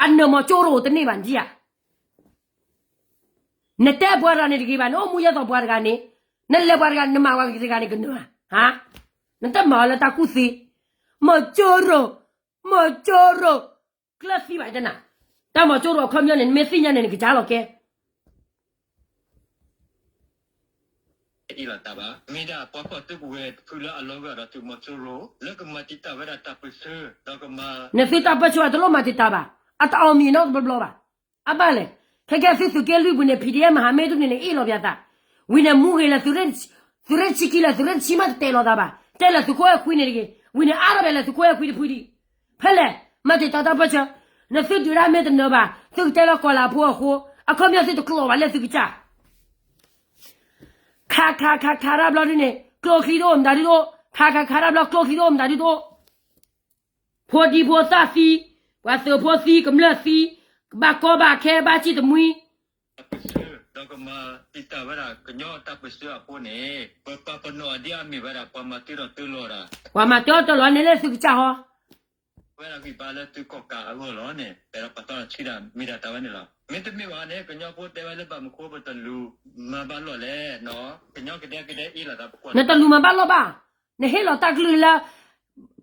အနၢၤမီၤစိရိၤတန့ၢ်ဘၣ်နဒံဧါ. နတဲပှၤတဂၤန့ၣ်တဂ့ၤဘၣ်, နအိၣ်မူယဲသိးပှၤတဂၤန့ၣ်, နလဲၤပှၤတဂၤ နမၤပှၤတဂၤန့ၣ်ကနၢၤဧါ. နတမၤအီၤလၢတၢ်ကူၣ်သ့, မီၤစိရိၤ, မီၤစိရိၤ, ကျၢၢ်သံဘၣ်တနၤ, တၢ်မီၤစိရိၤအခီပညီန့ၣ် နမ့ၢ်သ့ၣ်ညါန့ၣ် နကစၢ်လီၤကဲ အ့ၣ်လိာ်သးဘၣ်. မ့ၢ်ဒၣ်ပှၤကီၢ်သူကဝဲၤတဖုလၢအလီၤဂာ်ဒီးသုးမီၤစိရိၤ လၢကမၤတံာ်တာ်ဝဲဒၣ်တၢ်ပၢၢ်ဆၢ ဒီးကမၤ နသုတၢ်ပၢၢ်ဆၢအတလိၣ်မၤတံာ်တာ်ဘၣ်, အတအီၣ်မံၤနီတဘျီဘျီဘၣ်. အဘၣ်လဲၣ်, ခဲကဲသုသုးက့လွံၢ်ပူၤန့ၣ် ဖံးဒယဲၢ်မၤဟးမ့ၢ်တန့ၣ်န့ၣ် အ့ၣ်လိာ်ပသး, ဝံၤန့ၣ်မူဂ့ၤလၢ သုးရ့ၣ်ဆံခံလၢသုးရ့ၣ်တဆံမးတတဲလိာ်သးဘၣ်, တဲလၢသုးခိၣ်အဲၣ်ခွံန့ၣ်တဂ့ၤ, ဝံၤန့ၣ်အါထီၣ်ဘၣ်လၢသုးခိၣ်အဲၣ်ခွံတဖုဒံး ဖဲလဲၣ်, မၤတံာ်တာ်တၢ်ပၢၢ်ဆၢ, နသုဒုးတၢ်မ့ၢ်တနၢၤဘၣ်, သုကတဲလၢကီၤလၤဖိအဃိ, အခီပညီသုတကျိာ်ဘၣ်လၢသုကစၢ်. ခးခးခးခးတၢ်ဘျီဒုန့ၣ် ကျိချံတအိၣ်မတၤဒုတအိၣ်, ခးခးခးတၢ်ဘျီ ကျိချံတအိၣ်မတၤဒုတအိၣ်, ဖိဒံဖိသၣ်သံ, ပှၤသုးဖိသံ ကမျၢၢ်သံ, ကဘၣ်ကီဘၣ်ခဲဘၣ်ဆံၣ်တမှံ တၢ်ပၢၢ်ဆၢ, ဒီးကမၤတံာ်တာ်ဝဲဒၣ်ကညီတၢ်ပၢၢ်ဆၢအဃိန့ၣ် ပပာ်ပနီၣ်အဒ်အမ့ၢ်ဝဲဒၣ် ပှၤမၤတၢထီၣ်တၢလီၤတၢ်, ပှၤမၤတၢထီၣ်တၢလီၤန့ၣ်လၢသုကစၢ်ဟီ ဝဲဒၣ်ဂံၢ်ဘါလၢသုကီၣ်ကးအဂီၢ်လီၤန့ၣ် ပအဲၣ်ဒိးပာ်ထီၣ်ဆံးဒၣ်မ့ၢ်ဒၣ်တၢ်ဝဲန့ၣ်လီၤ. မ့တမ့ၢ်ဘၣ်န့ၣ် ကညီဖိတဲဝဲလၢဘၣ်မနုၤအဃိပတလူၤမၤဘၣ်လိာ်လဲၣ်, ကညီကဒဲကဒဲအ့ၣ်လိာ်သးပကွၢ် နတလူၤမၤဘၣ်လိာ်ဘၣ်, နဟ့ၣ်လီၤတၢ်ကလုၢ်လၢ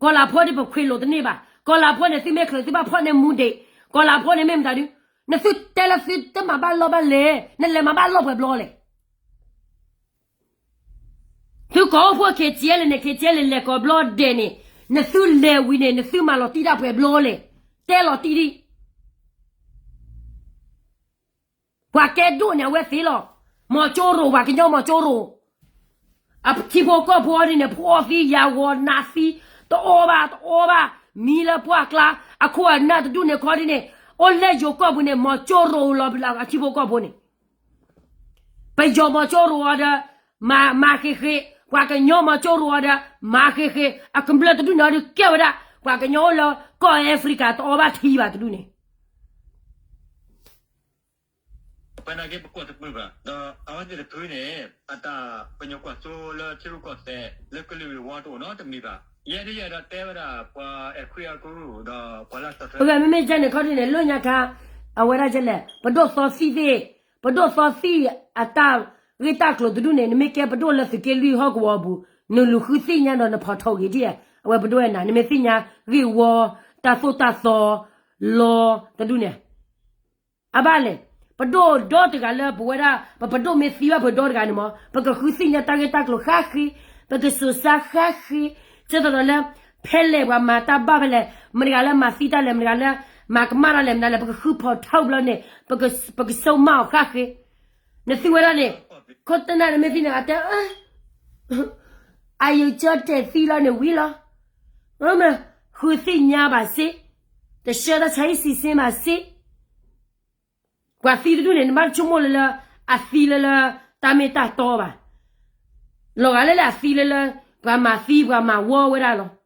ကီၤလၤဖိဒ်ပခွ့းလိာ်တန့ၢ်ဘၣ်, ကီၤလၤဖိန့ၣ် သုမ့ၢ်ချုးသုဘၣ်ဖီၣ်န့ၢ်မူဒံး, ကီၤလၤဖိန့ၣ်မ့ၢ်မတၤဒု, နသုတဲလၢသုတမၤဘၣ်လိာ်ဘၣ်လဲၣ်, နလဲၤမၤဘၣ်လိာ်ပှဲၤဘျီလဲၣ်. သုကိးအိၣ်ဖှိၣ် ခ့ၣ်ကၠဲလၢန့ၣ် ခ့ၣ်ကၠဲလၢလဲၤကိးဘျီဒဲးန့ၣ်, နသုလဲၤဝံၤန့ၣ် နသုမၤလီၤတံၢ်တၢ်ပှဲၤဘျီလဲၣ်, တဲလီၤတံၢ်ဒံး ပှၤကဲဒိၣ်န့ၣ် အဝဲသ့လီၤ. မီၤကၠိရိၤ ပှၤကညီမီၤကၠိရိၤ, အထံဖိကီၢ်ဖိအီၤဒ်န့ၣ် ဖှီၣ်သံ ယၤဂီၤ နးသံ, တအီၣ်ဘၣ် တအီဘၣ်, မံလၢပှၢ်ကျါ, အခိၣ်အနၢ်တဒူၣ်န့ၣ်ခီဒ်န့ၣ်, အိၣ်လၢယိၤကီၢ်ပူၤန့ၣ် မီၤကၠိရိၤလီၤ အထံဖိကီၢ်ဖိန့ၣ် ပယီၤမီၤကၠိရိၤအီၤဒီး မၤ မၤဃ့ဃ့, ပှၤကညီမီၤကၠိရိၤအီၤဒီး မၤဃ့ဃ့, အကမျၢၢ်တဒူၣ်န့ၣ်အီၤဒုးကဲဝဲဒၣ် ပှၤကညီအိၣ်လၢကီၢ်အဲၤဖရံကၤ တအီဘၣ်ထံဘၣ်တဒူၣ်န့ၣ် ပနာ်က့ပကွၢ်တမုာ်ဘၣ်, ဒီးအဝဲသ့ၣ်တဖုန့ၣ် အတၢ်ပညိၣ်ကွၢ်စိလၢထံရူၢ်ကီၢ်သဲး လၢကလုာ်ဂ့ၢ်ဝီတအိၣ်နီတမံၤဘၣ်. ယဲဒ်ယဲဒီးတဲဝဲဒၣ် ပှၤအဲၣ်ခွံအကရူၢ် ဒီးပှၤလၢတၢ်ထၢ ပဂဲၤမ့မ့ၢ်ကဲန့ၣ်ခီဒ်န့ၣ် လၢညါခါ အဝဲဒၣ်ကဲလဲၣ် ပဒိၣ်သီသံၣ်သ့ၣ်, ပဒိၣ်သီသံၣ်အတၢ်ဂ့ၢ်တၢ်ကျိၤတဒူၣ်န့ၣ် နမ့ၢ်ကဲပဒိၣ်လၢသုးက့လွံၢ်ဟီၣ်ကဝီၤပူၤ နလူၤဃုသ့ၣ်ညါဒီးနဖီၣ်ထီၣ်ဂ့ၤဒ်, အဝဲပဒိၣ်ဝဲနၤ နမ့ၢ်သ့ၣ်ညါဂ့ၢ်ဝီ တၢ်သိၣ်တၢ်သီ လီၤတဒူၣ်န့ၣ် အဘၣ်လဲၣ်, ပဒိၣ်ဒီတဂၤလၢပဝဲဒၣ် ပပဒိၣ်မ့ၢ်သံဘၣ်ပှဲၤဒီတဂၤန့ၣ်မး ပကဃုသ့ၣ်ညါတၢ်ဂ့ၢ်တၢ်ကျိၤဃၣ်ဃ့, ပကစိာ်စၢ်ဃၣ်ဃ့, ကဲသိးဒီးလၢ ဖဲလဲၣ်ပှၤမၤတၢ်ဘၣ်ဖဲလဲၣ်, မတၤတဂၤလၢမၤသံတၢ်လဲၣ်, မတၤတဂၤလၢ မၤကမၣ်တၢ်လဲၣ်, မတၤလဲၣ် ပကဃုဖီၣ်ထီၣ်ဘျီန့ၣ် ပကစိာ်မၢ်အီၤဃၣ်ဃ့, နသံဝဲဒၣ်န့ၣ်, ခိၣ်တနၢ်န့ၣ်မ့ၢ်သံန့ၣ် အတဲ အယိာ်ကၠီတဲာ်သံလီၤန့ၣ်ဝံၤလီၤ, ဃုသ့ၣ်ညါဘၣ်စ့, တဆှၢတၢ်ဆါဟံၣ်စံးစ့ဘၣ်စ့ ပှၤသံတဒူၣ်န့ၣ် နဘၣ်ဆိကမိၣ်လၢလၢ အသံလၢလၢ တၢ်မ့ၢ်တၢ်တီဘၣ်, လီၤဂာ်လၢလၢအသံလၢလၢ ပှၤမၤသံပှၤမၤဝီဝဲဒၣ်လီၤ.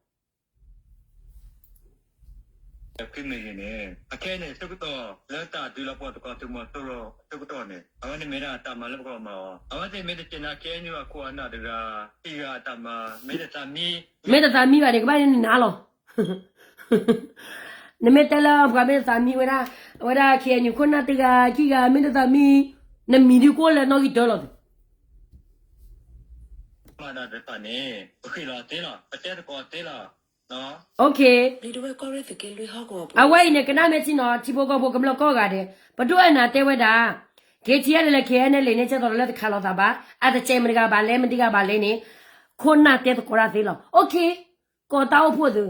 အခဲန့ၣ် ဆၢကတီၢ်လၢတၢ်ဒုးလီၤပှီၢ်သကိးသုးမီၤစိရိၤအဆၢကတီၢ်န့ၣ် အဝဲန့ၣ်မ့ၢ်ဒၣ်တၢ်မၤလၢပကမၤအီၤ, အဝဲသ့ၣ်မ့ၢ်တစဲးနၤ ခ့ၣ်အဲၣ်ယူၣ် အခိၣ်အနၢ်တဂၤ ခံဂၤအတၢ်မၤ မ့ၢ်တသးမံ, မ့ၢ်တသးမံဘၣ်န့ၣ် ကဘၣ်နနၤလီၤ. နမ့ၢ်တဲလၢပှၤမ့ၢ်တသးမံဝဲဒၣ်, အဝဲဒၣ် ခ့ၣ်အဲၣ်ယူၣ် ခိၣ်နၢ်တဂၤခံဂၤမ့ၢ်တသးမံ, နမံၤဒုးကအိၣ်လၢနီၣ်ဂံၢ်တၢလီၤ. မၤဒၣ်တဖၣ်န့ၣ် ပဃ့ၢ်လီၤသ့လီၤ, ပတဲသကိးသ့လီၤ. အဝဲအံၤန့ၣ် ကနၣ်မ့ၢ်ထံနီၤ ထံဖိကီၢ်ဖိကမျၢၢ်ကိးဂၤဒဲး, ပဒိၣ်အဲၣ်နၤတဲဝဲဒၣ်, KTLA လၢ KNLA န့ၣ် ကဲသိးဒီးလၢတခးလိာ်သးဘၣ်, အတကဲမတဂၤဘၣ်လဲၣ် မတဂၤဘၣ်လဲၣ်န့ၣ်, ခိၣ်နၢ်တဲသကိးတၢ်သ့လီၤ. အိၣ်ခ့, ကီၢ်တၢ်အိၣ်ဖှိၣ်သု,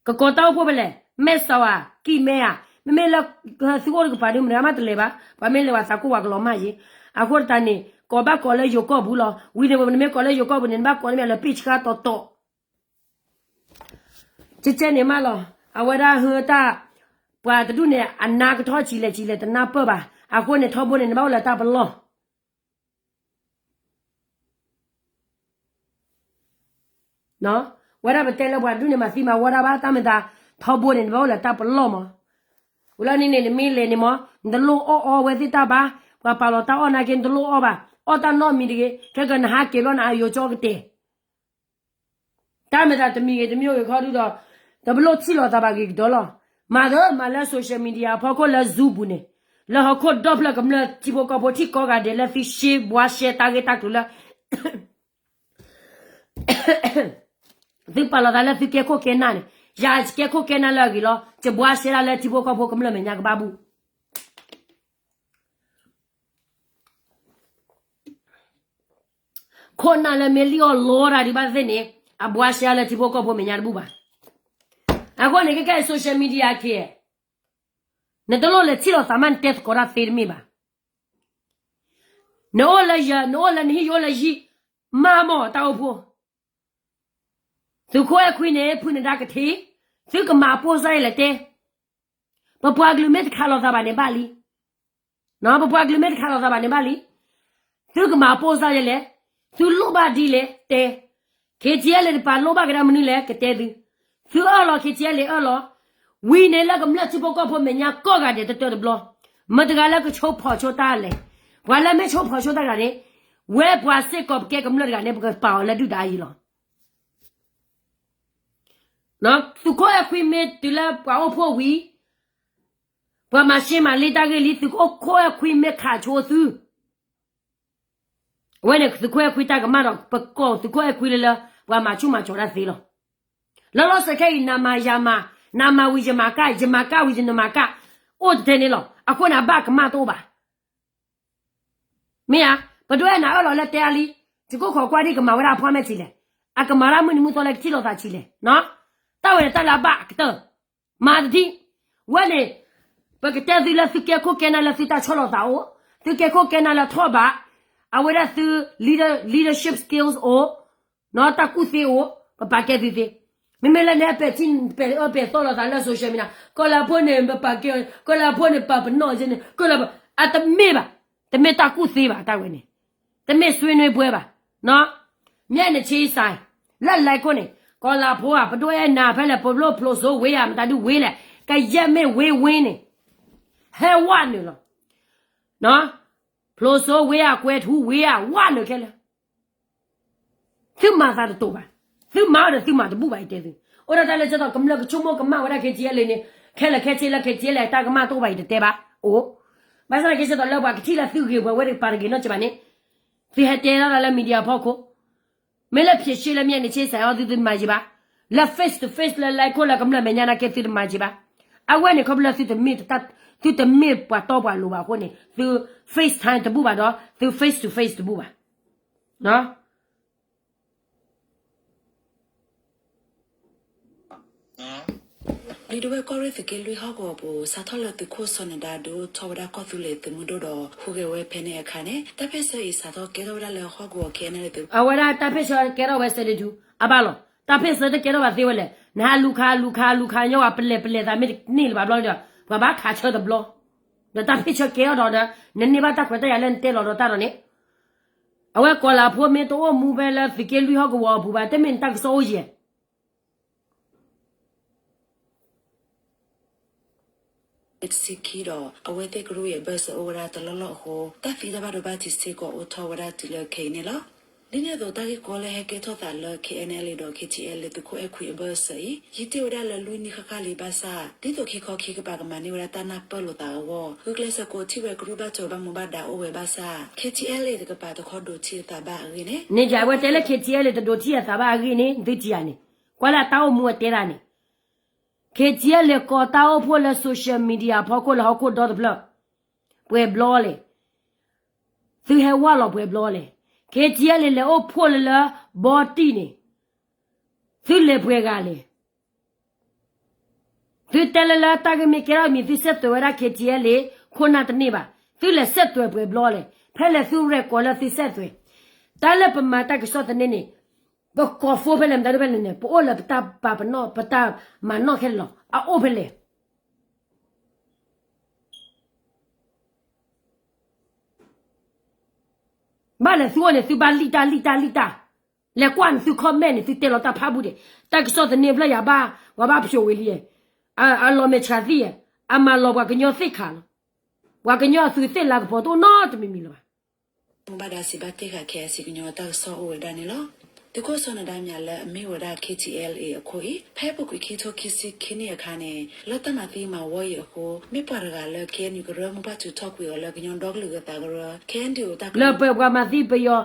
ကကီၢ်တၢ်အိၣ်ဖှိၣ်ဖဲလဲၣ်, မဲၢ်စီၤဧါ, ကံၢ်မဲၢ်ဧါ, မ့မ့ၢ်လၢ သုအိၣ်တကပၤဒုး မတဂၤမးတလဲၤဘၣ်, ပှၤမ့ၢ်လဲၤဝဲသးကိၢ်ဝဲကလီၤမၢ်ယ့ၣ်, အဃိတၢ်န့ၣ် ကီၢ်ဘၣ်ကီၢ်လၢယိၤကီၢ်ပူၤလီၤ, ဝံၤန့ၣ်နမ့ၢ်ကီၢ်လၢယိၤကီၢ်ပူၤန့ၣ် နဘၣ်ကီၢ်န့ၣ်မ့ၢ်လၢပ့ၢ်ဆှါတီတီ ကဲကဲန့ၣ်မးလီၤ. အဝဲဒၣ်ဟၢတၢ်, ပှၤတဒူၣ်န့ၣ် အနါကထီၣ်ဆံးလဲၣ်ဆံးလဲၣ် တနၢ်ပၢၢ်ဘၣ်. အဃိန့ၣ်ထီဘိန့ၣ် နဘၣ်အိၣ်လၢတၢ်ပလီၢ်, ဝဲဒၣ်ပတဲလၢပှၤတဒူၣ်န့ၣ် မၤသံမၤဝီတၢ်ဘၣ်, တၢ်မ့ၢ်သးထီဘိန့ၣ် နဘၣ်အိၣ်လၢတၢ်ပလီၢ်မး. ဝံၤလီၤန့ၣ်န့ၣ် နမ့ၢ်လဲၤန့ၣ်မး နတလိၣ်အီၣ်အီဝဲသ့ၣ်တၢ်ဘၣ်, ပှၤပာ်လီၤတၢ်အီၣ်နာ်က့ နတလိၣ်အီၣ်ဘၣ်, အီၣ်တၢ်နီတမံၤတဂ့ၤ, ခဲကနဟးက့ၤဘျီန့ၣ် အယိၤကၠီကတဲာ် တၢ်မ့ၢ်သးတမံၤဂ့ၤတမံၤဂ့ၤခီဒုဒီး, တဘၣ်လိၣ်ထံၣ်လိာ်သးဘၣ်ဂ့ၤကဒီးလီၤ. မၤသးမၤလၢ social media အဖီခိၣ်လၢ Zoom ပူၤန့ၣ်, လၢဟီၣ်ခိၣ်ဒီဖျၢၣ်ကမျၢၢ်ထံဖိကီၢ်ဖိထံၣ်ကိးဂၤဒဲးလၢသုရှဲဘှါရှဲတၢ်ဂ့ၢ်တၢ်ကျိၤလၢ သုပာ်လီၤသးလၢသုကဲခိၣ်ကဲနၢ်န့ၣ်, ယကဲခိၣ်ကဲနၢ်လၢအဂ့ၤလီၤ, ယဘှါရှဲဒၣ်လၢထံဖိကီၢ်ဖိကမျၢၢ်မဲာ်ညါကဘၣ်ဘူၣ် ခိၣ်နၢ်လၢမ့ၢ်လံၣ်အီၣ်လီတၢ်ဒံးဘၣ်သ့ၣ်န့ၣ်, အဘှါရှဲလၢထံဖိကီၢ်ဖိမဲာ်ညါတဘူၣ်ဘၣ်. အဃိန့ၣ် ခဲကဲ social media ခဲ, နတလိၣ်လဲၤထံၣ်လိာ်သးမး နတဲသကိးတၢ်သ့တမ့ၢ်ဘၣ်. နအိၣ်လၢယ, နအိၣ်လၢနဟံၣ် ယအိၣ်လၢယဟံၣ်, မၤမီၢ်တၢ်အိၣ်ဖှိၣ် သုးခိၣ်အဲၣ်ခွံန့ၣ် ဖုနဒါကထံ, သုကမၤပိၢ်စၢ်ယဲလဲၣ်တဲ, ပပှၤကလုာ်မ့ၢ်တခးလိာ်သးဘၣ်န့ၣ်ဘၣ်လံ, ပပှၤကလုာ်မ့ၢ်တခးလိာ်သးဘၣ်န့ၣ်ဘၣ်လံ, သုကမၤပိၢ်စၢ်ယဲလဲၣ်, သုလိၣ်ဘၣ်ဒ်လဲၣ်တဲ, ခ့ထံအဲလဲၣ်တပၤလိၣ်ဘၣ်ကဒါမနုၤလဲၣ်ကတဲသု, သုအၢၣ်လီၤ ခ့ထံအဲလဲၣ်အၢၣ်လီၤ, ဝံၤန့ၣ်လၢကမျၢၢ်ထံဖိကီၢ်ဖိမဲာ်ညါကိးဂၤဒဲးတတၢတဘျီ, မတဂၤလၢကဆိဖီၣ်ဆိတၢ်လဲၣ်, ပှၤလၢမ့ၢ်ဆိဖီၣ်ဆိတၢ်တဂၤန့ၣ်, ဝဲပှၤစ့ၢ်ကီးပကဲကမျၢၢ်တဂၤန့ၣ် ပကပာ်အီၤလၢဒုၣ်ဒါအံၤလီၤ. သုးခိၣ်အဲၣ်ခွံမ့ၢ်တုၤလၢပှၤအိၣ်ဖှိၣ်ဝံၤ, ပှၤမၤရှဲမၤလ့တၢ်ဂ့ၢ်လံ, သုးခိၣ်အဲၣ်ခွံမ့ၢ်ခးဆိသု, အဝဲန့ၣ်သုးခိၣ်အဲၣ်ခွံတၢ်ကမၣ်ဒီး ပကိးသုးခိၣ်အဲၣ်ခွံလၢလၢ ပှၤမၤဆူၣ်မၤစီၤတၢ်သ့လီၤ. လီၤလီၤဆဲးခဲအံၤ နမၤယၤမၤ, နမၤဝံၤယမၤကၢ်, ယမၤကၢ်ဝံၤယနမၤကၢ်, အိၣ်တတဲန့ၣ်လီၤ. အဃိန့ၣ် အဘၣ်ကမၣ်တအိၣ်ဘၣ် မ့ၢ်ဧါ, ပဒိၣ်အဲၣ်နၤအၢၣ်လီၤလၢတဲအါလံ, ယကိၢ်ခီကွၢ်ဒ်ကမၤဝဲဒၣ်အဖီမဲာ်ထံလဲၣ်, အကမၤတၢ်မုၢ်နံၤမုၢ်သီလၢကထံၣ်လိာ်သးထံလဲၣ်, တၢ်ဝဲန့ၣ်တၢ်လၢအဘၣ်အကတၢၢ်, မၤတထံၣ်, ဝဲန့ၣ်, ပကတဲသုလၢသုကဲခိၣ်ကဲနၢ်လၢသုတၢ်ဆီၣ်လီၤသးအိၣ်, သုကဲခိၣ်ကဲနၢ်လၢထီၣ်ဘး, အဝဲဒၣ်သု leader, leadership skills အိၣ်, တၢ်ကူၣ်သ့အိၣ်, ပပာ်ကဲသုသ့, မ့မ့ၢ်လၢနဟဲပဲာ်ထံ ပဲာ်အၢပဲာ်သီလိာ်သးလၢ social media ကီၢ်လၢအဖိန့ၣ် ပပာ်ကဲ, ကီၢ်လၢအဖိန့ၣ် ပာ်ပနီၣ်ကဲန့ၣ် ကီၢ်လၢအဖိ, အတမ့ၢ်ဘၣ်, တမ့ၢ်တၢ်ကူၣ်သ့ဘၣ် တၢ်ဝဲန့ၣ်, တမ့ၢ်ဆွေးနွေးပွဲဘၣ်, မ့ၢ်နဆ့စၢ်, လၢလဲၤခိၣ်န့ၣ်, ကီၢ်လၢအဖိဧါ ပဒိၣ်အဲၣ်နၤဖဲလဲၣ် ပဘျိဖျိစိဝ့ဧါ မတၤဒုဝ့လဲၣ်, ကယဲၢ်မ့ၢ်ဝ့ဝ့န့ၣ်, ဟဲဝဲနုာ်လီၤ ဖျိစိဝ့ဧါ ကွဲၤထူဝ့ဧါ ဝဲနုာ်ခဲလၢာ်, သုမၤသးတတိာ်ဘၣ်, သုမၤအီၤဒီးသုမၤတဘူၣ်ဘၣ် ယတဲသု, အိၣ်ဒၣ်တၢ်လၢကဲသိးကမျၢၢ်ကဆိကမိၣ်ကမၣ်ဝဲဒၣ် ခ့ထံအဲလဲၣ်န့ၣ်, ခဲလၢာ်ခဲဆ့လၢ ခ့ထံအဲလဲၣ် တၢ်ကမၣ်တအိၣ်ဘၣ် ယတတဲဘၣ်, အိၣ်, ဘၣ်ဆၣ်သနာ်က့ ကဲသိးလၢပှၤကထံၣ်လၢသုဂ့ၤပှၤဝဲတကပၤတဂ့ၤနီတစဲးဘၣ်န့ၣ်, သုဟဲတဲဒၣ်လၢ media ဖီခိၣ် မ့ၢ်လၢဖံးရှ့လၢမ့ၢ်နဆ့စၢ်အီၤ သုတမၤယံၤဘၣ်, လၢ face to face လၢလဲၤခိၣ်လၢကမျၢၢ်မဲာ်ညါနာ်က့ သုတမၤယံၤဘၣ်, အဝဲန့ၣ်ခီဖျိလၢသုတမ့ၢ်, သုတမ့ၢ်ပှၤတီပှၤလိၤဘၣ်အဃိန့ၣ် သု FaceTime တဘူၣ်ဘၣ်ဒီး သု face to face တဘူၣ်ဘၣ် လံာ်ဒဝဲၢ်ကီၢ်ရ့ၣ်သုးက့လွံၢ်ဟီၣ်ကဝီၤပူၤ စးထီၣ်လၢသုးခိၣ်စီၤနဒါဒုးအိၣ်ထီၣ်ဝဲဒၣ် ကီၢ်သူလ့ၤသုးမုၢ်ဒိၣ်ဒီး ဟူးဂဲၤဝဲဖဲန့ၣ်အခါန့ၣ် တၢ်ဖ့ၣ်ဆၢအံၤစးထီၣ်ကဲထီၣ်ဝဲဒၣ်လၢဟီၣ်ကဝီၤ ခဲအံၤန့ၣ်လၢသုး အဝဲဒၣ်တၢ်ဖ့ၣ်ဆၢကဲထီၣ်ဝဲစဲးဒဒူ အဘၣ်လီၤ. တၢ်ဖ့ၣ်ဆၢတကဲထီၣ်ဘၣ်သ့ဝဲလဲၣ်. နဟးလူၤခးလူၤခးလူၤခးညီဝဲ ပလဲၤပလဲၤသးမ့ၢ်တန့ၢ်လၢၤဘၣ်ဘျီဒီး ပှၤဘၣ်ခးဆၢတဘျီ ဒီးတၢ်ဖ့ၣ်ဆၢကဲထီၣ်ဒီး နန့ၢ်ဘၣ်တၢ်ခွဲးတၢ်ယာ်လၢနတဲလီၤဒီးတၢ်ဒီးန့ၣ် အဝဲကိးလၢအဖိမ့ၢ်တအိၣ်မူဖဲလၢသုးက့လွံၢ်ဟီၣ်ကဝီၤအပူၤဘၣ် တမ့ၢ်နတၢ်ကစီၣ်အိၣ်ယဲၢ် တဆံခံဒီး အဝဲသ့ၣ်ကရူၢ်အဘၢၣ်စၢၤအိၣ်ဝဲဒၣ်တလီၢ်လီၢ်အဃိ တၢ်သံတၢ်ဘၣ်ဒိဘၣ်ထံးစ့ၢ်ကီးအိၣ်ထီၣ်ဝဲဒၣ်တုၤလၢခဲအံၤန့ၣ်လီၤ. ဒ်န့ၣ်အသိး တၢ်ဂ့ၢ်ကီလၢဟဲကဲထီၣ်သးလၢ KNLA ဒီး KTLA သုးခိၣ်အဲၣ်ခွံအဘၢၣ်စၢၤအံၤ ယံာ်တ့ၢ်ဝဲဒၣ်လၢလွံၢ်နံၣ်ဃၣ်ဃၣ်လံဘၣ်ဆၣ် ဒ်သိးခံခီခံကပၤကမၤန့ၢ်ဝဲဒၣ်တၢ်နၢ်ပၢၢ်လိာ်သးအဂီၢ် ဂုာ်ကျဲးစၢးကိးထီၣ်ဝဲကရူၢ်ဘၣ်စၢၤဘၣ်မူဘၣ်ဒါအိၣ်ဝဲဘၣ်ဆၣ် KTLA တကပၤတခီဒိးထံၣ်အသးဘၣ်အဂ့ၢ်န့ၣ် န့ၣ်ယဝဲတဲလၢ KTLA တဒိးထံၣ်အသးဘၣ်အဂ့ၢ်န့ၣ် သုထံၣ်ဧါန့ၣ် ကွၢ်လၢအတၢ်အိၣ်မူအတဲဒၣ်န့ၣ် KTLA ကိးတၢ်အိၣ်ဖှိၣ်လၢ social media ဖီခိၣ်လၢဟီၣ်ခိၣ်ဒီတဖျၢၣ် ပှဲၤဘျီလဲၣ်. သုဟဲဝါလီၤပှဲၤဘျီလဲၣ်. ခ့ထံအဲလ့ လဲၤအိၣ်ဖှိၣ်လၢလၢ ဘီတံၢ်န့ၣ် သုလဲၤပှဲၤဂၤလဲၣ်. သုတဲလၢလၢတၢ်ဂ့ၢ်မ့ၢ်ကဲထီၣ်မံၤ သုစဲးသွဲးဝဲဒၣ် ခ့ထံအဲလ့ ခိၣ်နၢ်တန့ၢ်ဘၣ်. သုလဲၤစဲးသွဲးပှဲၤဘျီလဲၣ်. ဖဲလဲၣ်သုရဲၣ်ကီးလၢသုစဲးသွဲး. တၢ်လၢပမၤတၢ်ကစီၣ်သန့န့ၣ် ပကိးဖိဖဲလဲၣ် မတၤဒ်ဖဲလဲၣ်န့ၣ် ပအိၣ်လၢပတၢ်ပာ်ပနီၣ် ပတၢ်မၤနီၣ်ခဲလၢာ်လီၤ. အအိၣ်ဖဲလဲၣ်. ဘၣ်လဲၣ်သုအိၣ်န့ၣ် သုဘၣ်လံၣ်တၢ်လံၣ်တၢ်လံၣ်တၢ်, လဲၤကွၢ်န့ၣ်သု comment န့ၣ် သုတဲလီၤတၢ်ဖးဘူးဒဲး, တၢ်ကစီၣ်သန့ဖျၢၣ်ယၤဘၣ်, ပှၤဘၣ်ဖျိးဝံၤလံ, အလီၤမဲာ်ဆှးသံၣ်, အမၤလီၤပှၤကညီသ့ၣ်ခါလီၤ, ပှၤကညီအသုးသ့ၣ်လၤကပီၤတအိၣ်နီတမံၤမံၤလၢၤဘၣ်. မ့ၢ်ဘၣ်ဒါစံးဘၣ်တ့ၢ်ဃာ် ခ့အဲၣ်စံၣ် ကညီတၢ်ကစီၣ်အိၣ်ဝဲဒၣ်န့ၣ်လီၤ. သုးခိၣ်စီၤနဒါမၠးလၢအမ့ၢ်ဝဲဒၣ် ခ့ထံအဲလ့ အခိၣ်အံၤ ဖဲအပူၤကွံာ်ခံထိခံဆံခံနံၣ်အခါန့ၣ် လၢတၢ်မၤသံမၤဝီအံၤအဃိ မ့ၢ်ပှၤတဂၤလၢ ခ့အဲၣ်ယူၣ် ကရၢမိၢ်ပှၢ်ထုးထီၣ်ကွံာ်အီၤလၢကညီဒီကလုာ်အဂၤသးကရၢ ခ့အဲၣ်ယူၣ် တၢ်ကရၢ လၢပပှၤမၤသံပယီၤ,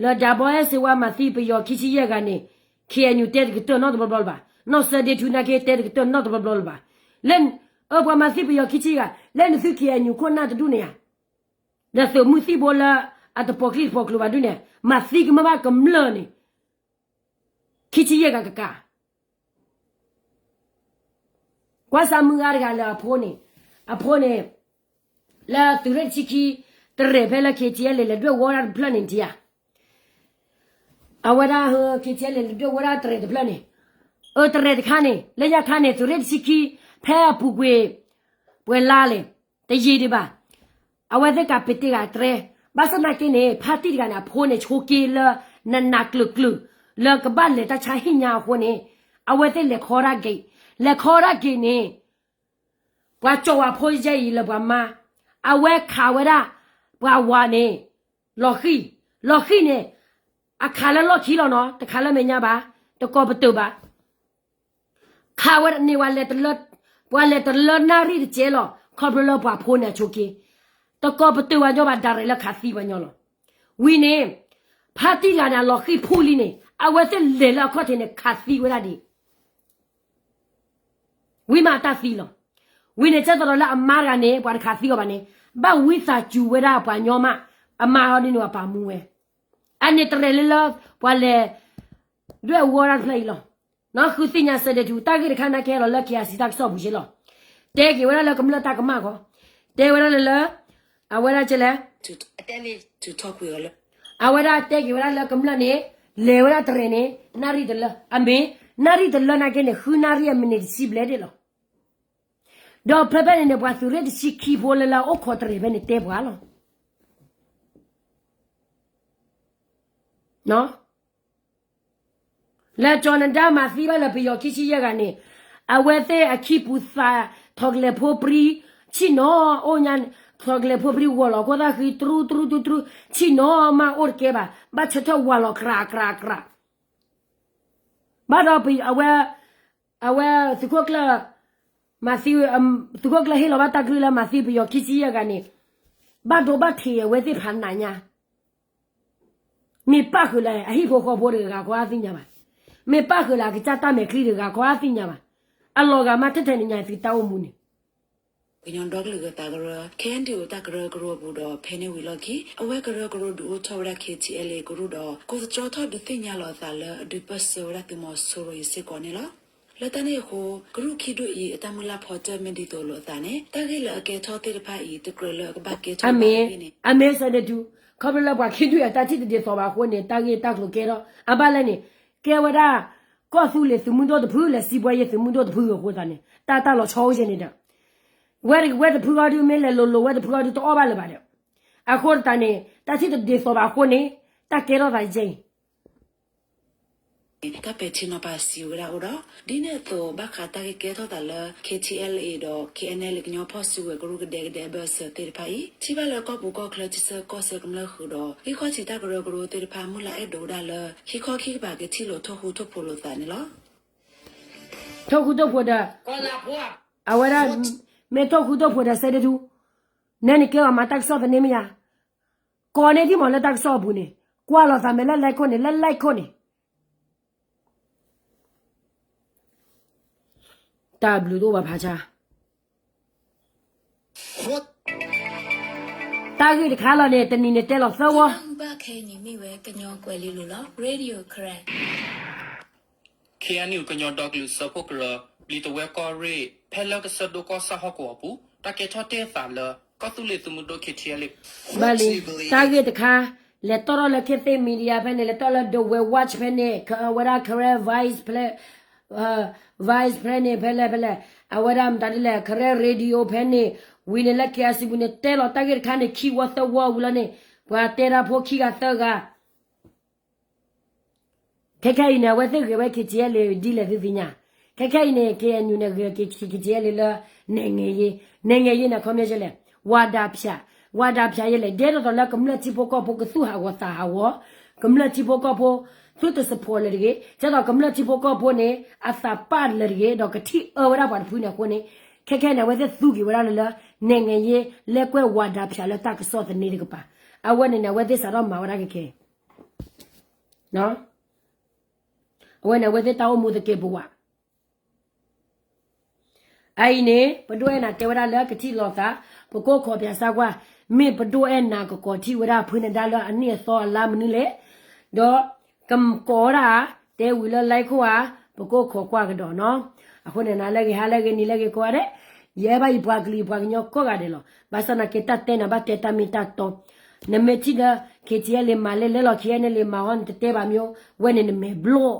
လၢဒၣ်ဘီအဲၣ်စ့ဝါမၤသံပယီၤခံဆံယဲၢ်ဂၤန့ၣ် ခ့အဲၣ်ယူၣ် တဲတကတၢၢ်နီတဘျီဘျီလၢၤဘၣ်, နီၢ်စၢဒ့ထူနာ်က့ တဲတကတၢၢ်နီတဘျီဘျီလၢၤဘၣ်. လၢ အပှၤမၤသံပယီၤခံဆံဂၤ လၢနသု ခ့အဲၣ်ယူၣ် ခိၣ်နၢ်တဒူၣ်န့ၣ်ဧါ, ဒီးသုးမုၢ်သံၣ်ဘိလၢအတပိာ်ချံတပိာ်ကျိၤဘၣ်ဒူၣ်န့ၣ် မၤသံကမၢဘၣ်ကမျၢၢ်န့ၣ် ခံဆံယဲၢ်ဂၤကကး ကွၢ်စၢ်မုၢ်ဂၤတဂၤလၢအဖိန့ၣ်, အဖိန့ၣ် လၢသုးရ့ၣ်တဆံခံ တရဲၣ်ဖဲလၢ ခ့ထံအဲလ့ လဲၤဒွဲၣ်ဝီဒၣ်တဖျၢၣ်န့ၣ်ထံဧါ, အဝဲဒၣ်ဟ ခ့ထံအဲလ့ လဲၤဒွဲၣ်ဝီဒၣ်တရဲၣ်တဖျၢၣ်န့ၣ်, အတရဲၣ်တခါန့ၣ် လၢညါခါန့ၣ် သုးရ့ၣ်တဆံခံ ဖဲအပူၤကွံာ် ပှဲၤလါလဲၣ် တယံာ်ဒံးဘၣ် အဝဲသ့ၣ်ကးပ့ၤတ့ၢ်ဂၤတြဲ, ဘၣ်ဆၣ်သနာ်က့န့ၣ် ဖါတံၢ်တဂၤန့ၣ် အဖိန့ၣ်ဆိးက့လၢ နးနးကျၢၤကျၢၤ လၢကဘၣ်လဲၤတၢ်ဆါဟံၣ်ညါအဃိန့ၣ်, အဝဲသ့ၣ်လဲၤခီဒၣ်ဂ့ၤ, လဲၤခီဒၣ်ဂ့ၤန့ၣ်, ပှၤကၠီၤဝဲဖိယဲၢ်အံၤလၢပှၤမါ, အဝဲခးဝဲဒၣ် ပှၤဝၤန့ၣ် လီၤဃံၣ်, လီၤဃံၣ်န့ၣ် အခးလၢလီၢ်ခံလီၤနီၤ, တခးလၢမဲာ်ညါဘၣ်, တကိးပတုာ်ဘၣ် ခးဝဲန့ၣ် ပှၤလဲၤတလၢနၣ်ရံၣ်တကဲလီၤ, ခီဖျိလၢပှၤဖိန့ၣ်အဆိးက့, တကိးပတုာ်ပှၤညီဘၣ် ဒၣ်ရဲၣ်လၢခးသံပှၤညီလီၤ. ဝံၤန့ၣ် ဖါတံၢ်တဂၤန့ၣ် အလီၤဃံၣ်ဖူလံန့ၣ် အဝဲသ့ၣ်လဲၤလၢအခီၣ်ထံးန့ၣ် ခးသံဝဲဒၣ်ဒံး ဝံၤမးတၢ်သံလီၤ. ဝံၤန့ၣ် ကဲသိးဒီးလၢအမါတဂၤန့ၣ် ပှၤတခးသံအီၤဘၣ်န့ၣ်, ဘၣ်ဝံသးစူၤဝဲဒၣ်ပှၤညီမး, အမါအီၤဒ်န့ၣ် ပှၤပာ်မူဝဲ, အန့ၣ်တရဲၣ်လၢလၢ ပှၤလဲၤ ဒွဲၣ်ဝီတၢ်တဖျၢၣ်အံၤလီၤ. နီၢ်ဃုသ့ၣ်ညါစၢၤဒဲးထူ တၢ်ဂ့ၢ်တခါနာ်က့ဟဲလီၤလၢ ခ့အဲၣ်စံၣ် တၢ်ကစီၣ်ပူၤစ့လီၤ. တဲက့ၤဝဲဒၣ်လၢကမျၢၢ်တၢ်ကမၣ်ဃီ, တဲဝဲဒၣ်လၢလၢ အဝဲဒၣ်ကဲလဲၣ် အဝဲဒၣ်တဲက့ၤဝဲဒၣ်လၢ ကမျၢၢ်န့ၣ် လဲၤဝဲဒၣ်တရဲၣ်န့ၣ် နၣ်ရံၣ်တလၢ, အမ့ၢ် နၣ်ရံၣ်တလၢနာ်က့န့ၣ် ဃုနၣ်ရံၣ်အမံးနံးတဆံဘျဲၣ်ဒ့ၣ်လီၤ. ဒီးဖဲဖဲန့ၣ်န့ၣ် ပှၤသုးရ့ၣ်တဆံခံဖိလၢလၢအိၣ်ခိးတရဲၣ်ဖဲန့ၣ်တဲပှၤလီၤ. လၢကၠီၤနဒါမၤသံဘၣ်လၢပယီၤခံဆံယဲၢ်ဂၤန့ၣ်, အဝဲသ့ၣ်အခံပူၤသး ထီၣ်ကလဲၤဖိပြံ ဆံၣ်နီၤအိၣ်ညါ, ထီၣ်ကလဲၤဖိပြံဝီၤလီၤခိၣ်သၣ်ဃံ တြူတြူတြူတြူ, ဆံၣ်နီၤမးအိၣ်တကဲဘၣ်, ဘၣ်ဆၢထၢၣ်ဝီၤလီၤကြးကြးကြး ဘၣ်ဒီးအဝဲ, အဝဲသုးခိၣ်ကျၢၢ်, မၤသံ, သုးခိၣ်ကျၢၢ်ဟ့ၣ်လီၤဘၣ်တၢ်ကလုၢ်လၢမၤသံပယီၤခံဆံယဲၢ်ဂၤန့ၣ်, ဘၣ်ဒိဘၣ်ထံးအဝဲသ့ၣ်ဖးနးညါ မ့ၢ်ပၣ်ဃုာ်လၢအဟံၣ်ဖိဃီဖိတဂၤဃီအသ့ၣ်ညါဘၣ်, မ့ၢ်ပၣ်ဃုာ်လၢအကစၢ်တၢ်မဲာ်ချံတဂၤဃီအသ့ၣ်ညါဘၣ်, အလီၤဂာ်မးထဲထဲန့ၣ်ညါသုတၢ်အိၣ်မူန့ၣ် ကညီဒီကလုာ်ဂၢၤသးကရၢ ခ့ၣ်အဲၣ်ယူၣ် တၢ်ကရၢကရိအပူၤဒီး ဖဲန့ၣ်ဝံၤလီၢ်ခံ အဝဲကရၢကရိဒုးအိၣ်ထီၣ်ဝဲဒၣ် ခ့ၣ်ထံၣ်အဲလ်အ့ ကရူၢ်ဒီး ကိးသတြီထီၣ်ဒုးသ့ၣ်ညါလီၤအသးလၢအဒုးပၢၢ်ဆၢဝဲဒၣ်သုးမီၤစိရိၤအံၤစ့ၢ်ကီးန့ၣ်လီၤ. လၢတၢ်န့ၣ်အဃိ ကရူၢ်ခံဒူၣ်အံၤအတၢ်မုၢ်လၢ်ဖီတၢၢ်မ့ၢ်ဒ်သိးလိာ်အသးန့ၣ် တၢ်ဂ့ၢ်လၢအကဲထီၣ်သ့ၣ်တဖၣ်အံၤ တကြၢးလၢအကဘၣ်ကဲထီၣ်အမ့ၢ်, အမ့ၢ်စၢၤဒဲးထူ, ခီဖျိလၢပှၤခံဒူၣ်အံၤအတၢ်ထံၣ်တဒ်သိးဘၣ်အဃိန့ၣ် တၢ်ဂ့ၢ်တၢ်ကျိၤကဲထီၣ် အဘၣ်လဲၣ်န့ၣ်, ကဲဝဲဒၣ် ကီၢ်သူလ့ၤသုးမုၢ်ဒိၣ်တဖု လၢစံးပှဲၤယဲၢ်သုးမုၢ်ဒိၣ်တဖုအဃိသတးန့ၣ် တၢ်တၢ်လီၤဆီအိၣ်ယဲၢ်န့ၣ်ဒီး ဝဲတဝဲတဖုအီၤဒုး မ့ၢ်လဲၤလိၤလိၤဝဲတဖုအီၤဒုးတအီၣ်ဘၣ်လၢၤဘၣ်ဒီး အဃိသတးန့ၣ် တၢ်ထံၣ်တဒ်သိးဘၣ်အဃိန့ၣ် တၢ်ကဲထီၣ်သးယဲၢ်အံၤ တၢ်ပဲာ်ထံနီၤဖးစံးဝဲဒၣ်အိၣ်ဒီး ဒ်န့ၣ်အသိး ဘၣ်ဃးတၢ်ဂ့ၢ်ကဲထီၣ်သးလၢ ခ့ၣ်ထံၣ်အဲလ်အ့ ဒီး ခ့ၣ်အဲၣ်ယူၣ် ကညီဖီၣ်စုကဝဲၤကရူၢ်ကဒဲကဒဲအဘၢၣ်စၢၤသ့ၣ်တဖၣ်အံၤ ထံၣ်ဘၣ်လၢကီၢ်ပူၤကီၢ်ချၢ ထံဆၢကီၢ်ဆၢကမျၢၢ်ဃုာ်ဒီး ဂံၢ်ခီၣ်ထံးတၢ်ကရၢကရိသ့ၣ်တဖၣ် မုၢ်လၢ်အဲၣ်ဒိးဝဲဒၣ်လၢ ခံခီခံကပၤကထံၣ်လိာ်ထိၣ်ဃူထိၣ်ဖိးလိာ်သးန့ၣ်လီၤ. ထိၣ်ဃူထိၣ်ဖိးဒီး အဝဲဒၣ် မ့ၢ်ထိၣ်ဃူထိၣ်ဖိးဒီး စဲဒၣ်ထူ နဲန့ၣ်ကဲအီၤမၤတၢ်ကစီၣ်သန့မ့ၢ်ယါ ကိးန့ၢ်ဒံးမးလၢတၢ်ကစီၣ်အပူၤန့ၣ် ကွၢ်လီၤသးမဲာ်လၢ like ခိၣ်န့ၣ် လၢ like ခိၣ်န့ၣ် တၢ်ဘျုးတအိၣ်ဘၣ်ဖးဆါ တၢ်ဂ့ၢ်တခါလီၤန့ၣ် တနံၤန့ၣ်တဲလီၤသၢဝီ ခ့ၣ်အဲၣ်ယူၣ် ကညီဒီကလုာ်စၢဖှိၣ်ကရၢ ဘျံးတဝဲကီၢ်ရ့ၣ် ဖဲလၢကဆၢဒိၣ်ကီၢ်ဆၣ်ဟီၣ်ကဝီၤပူၤ တၢ်ကဲထီၣ်တ့ၢ်အသးလၢ ကီၢ်သူလ့ၤသုးမုၢ်ဒိၣ် ခ့ၣ်ထံၣ်အဲၣ်လ့ၣ် ဘၣ်လံ, တၢ်ဂ့ၢ်တခါ လဲၤတီၣ်ထီၣ်လၢ Cathay Media ဖဲန့ၣ် လဲၤတီၣ်လၢ The Way Watch ဖဲန့ၣ် အဝဲဒၣ် Karen Voice ဖဲ Voice ဖဲန့ၣ် ဖဲလဲၣ်ဖဲလဲၣ် အဝဲဒၣ်မတၤဒ်လဲၣ် Karen Radio ဖဲန့ၣ် ဝံၤန့ၣ်လၢ K I C ပူၤန့ၣ် တဲလီၤတၢ်ဂ့ၢ်တခါန့ၣ် ခံဝီသၢဝီဝံၤလီၤန့ၣ် ပှၤတဲတၢ်ဖိခံဂၤသၢဂၤ ခဲခဲအံၤန့ၣ် အဝဲသ့ၣ်ဂဲၤဝဲ ခ့ၣ်ထံၣ်အဲၣ်လ့ၣ် ဒ်လဲၣ်သုသ့ၣ်ညါ, ခဲခဲအံၤန့ၣ် ခ့ၣ်အဲၣ်ယူၣ် န့ၣ် ဂဲၤက့ၤ ခ့ၣ်ထံၣ်အဲၣ်လ့ၣ်လၢ နဲၣ်ငဲၤယ့, နဲၣ်ငဲၤယ့န့ၣ် အခီပညီလဲၣ်, ဝၤဒၣ်ဖၠး, ဝၤဒၣ်ဖၠးယဲလဲၣ်, ဒ်သိးသိးလၢကမျၢၢ်ထံဖိကီၢ်ဖိကသူၣ်ဟးဂီၤသးဟးဂီၤ, ကမျၢၢ်ထံဖိကီၢ်ဖိ သုတစပီၤလၢၤတဂ့ၤ, ဒ်သိးကမျၢၢ်ထံဖိကီၢ်ဖိန့ၣ် အသးပာ်လၢၤတဂ့ၤ, ဒီးကထံၣ်အၢဝဲဒၣ်ပှၤတဖုန့ၣ်အဃိန့ၣ်, ခဲခဲန့ၣ် အဝဲသ့ၣ်သူက့ၤဝဲဒၣ်လၢလၢ နဲၣ်ငဲၤယ့ လဲၤကွဲးဝၤဒၣ်ဖၠးလၢတၢ်ကစီၣ်သန့တကပၤ, အဝဲန့ၣ်န့ၣ် အဝဲသ့ၣ်စးထီၣ်မၤဝဲဒၣ်ကကဲ အဝဲန့ၣ် အဝဲသ့ၣ်တၢ်အိၣ်မူသကဲးပဝး, အအံၤန့ၣ် ပဒိၣ်အဲၣ်နၤတဲဝဲဒၣ်လၢကထံၣ်လိာ်သး, ပကအိၣ်ခိးပၠးစၢ်ကွၢ်, မ့ၢ်ပဒိၣ်အဲၣ်နၤကကိးထံၣ်ဝဲဒၣ်ဖုနဒါလၢအနံၣ်အသီအလါမနုၤလဲၣ်, ဒီးကကိးဝဲဒၣ်ဧါ, တဲဝံၤလၢ like ခိၣ်ဧါ, ပကအိၣ်ခိးကွၢ်ကဒီးနီၤ, အဃိန့ၣ်နၤလၢဂ့ၤဟါလၢဂ့ၤနံၤလၢဂ့ၤကိးဂၤဒဲး, ယအဲၣ်ဘၣ်ယပှၤကလုာ်ယပှၤကညီကိးဂၤဒဲးလီၤ, ဘၣ်ဆၣ်သနာ်က့တၢ်တဲန့ၣ် ဘၣ်တဲတၢ်မ့ၢ်တၢ်တီ နမ့ၢ်ထံၣ်လၢ ခ့ၣ်ထံၣ်အဲၣ်လ့ၣ်မၤလဲၣ်လဲၣ်လီၤ ခ့ၣ်အဲၣ်လ့ၣ်မၤဟီ နတတဲဘၣ်မ့ၢ် ဝဲန့ၣ်နမဲာ်ဘျီၣ်,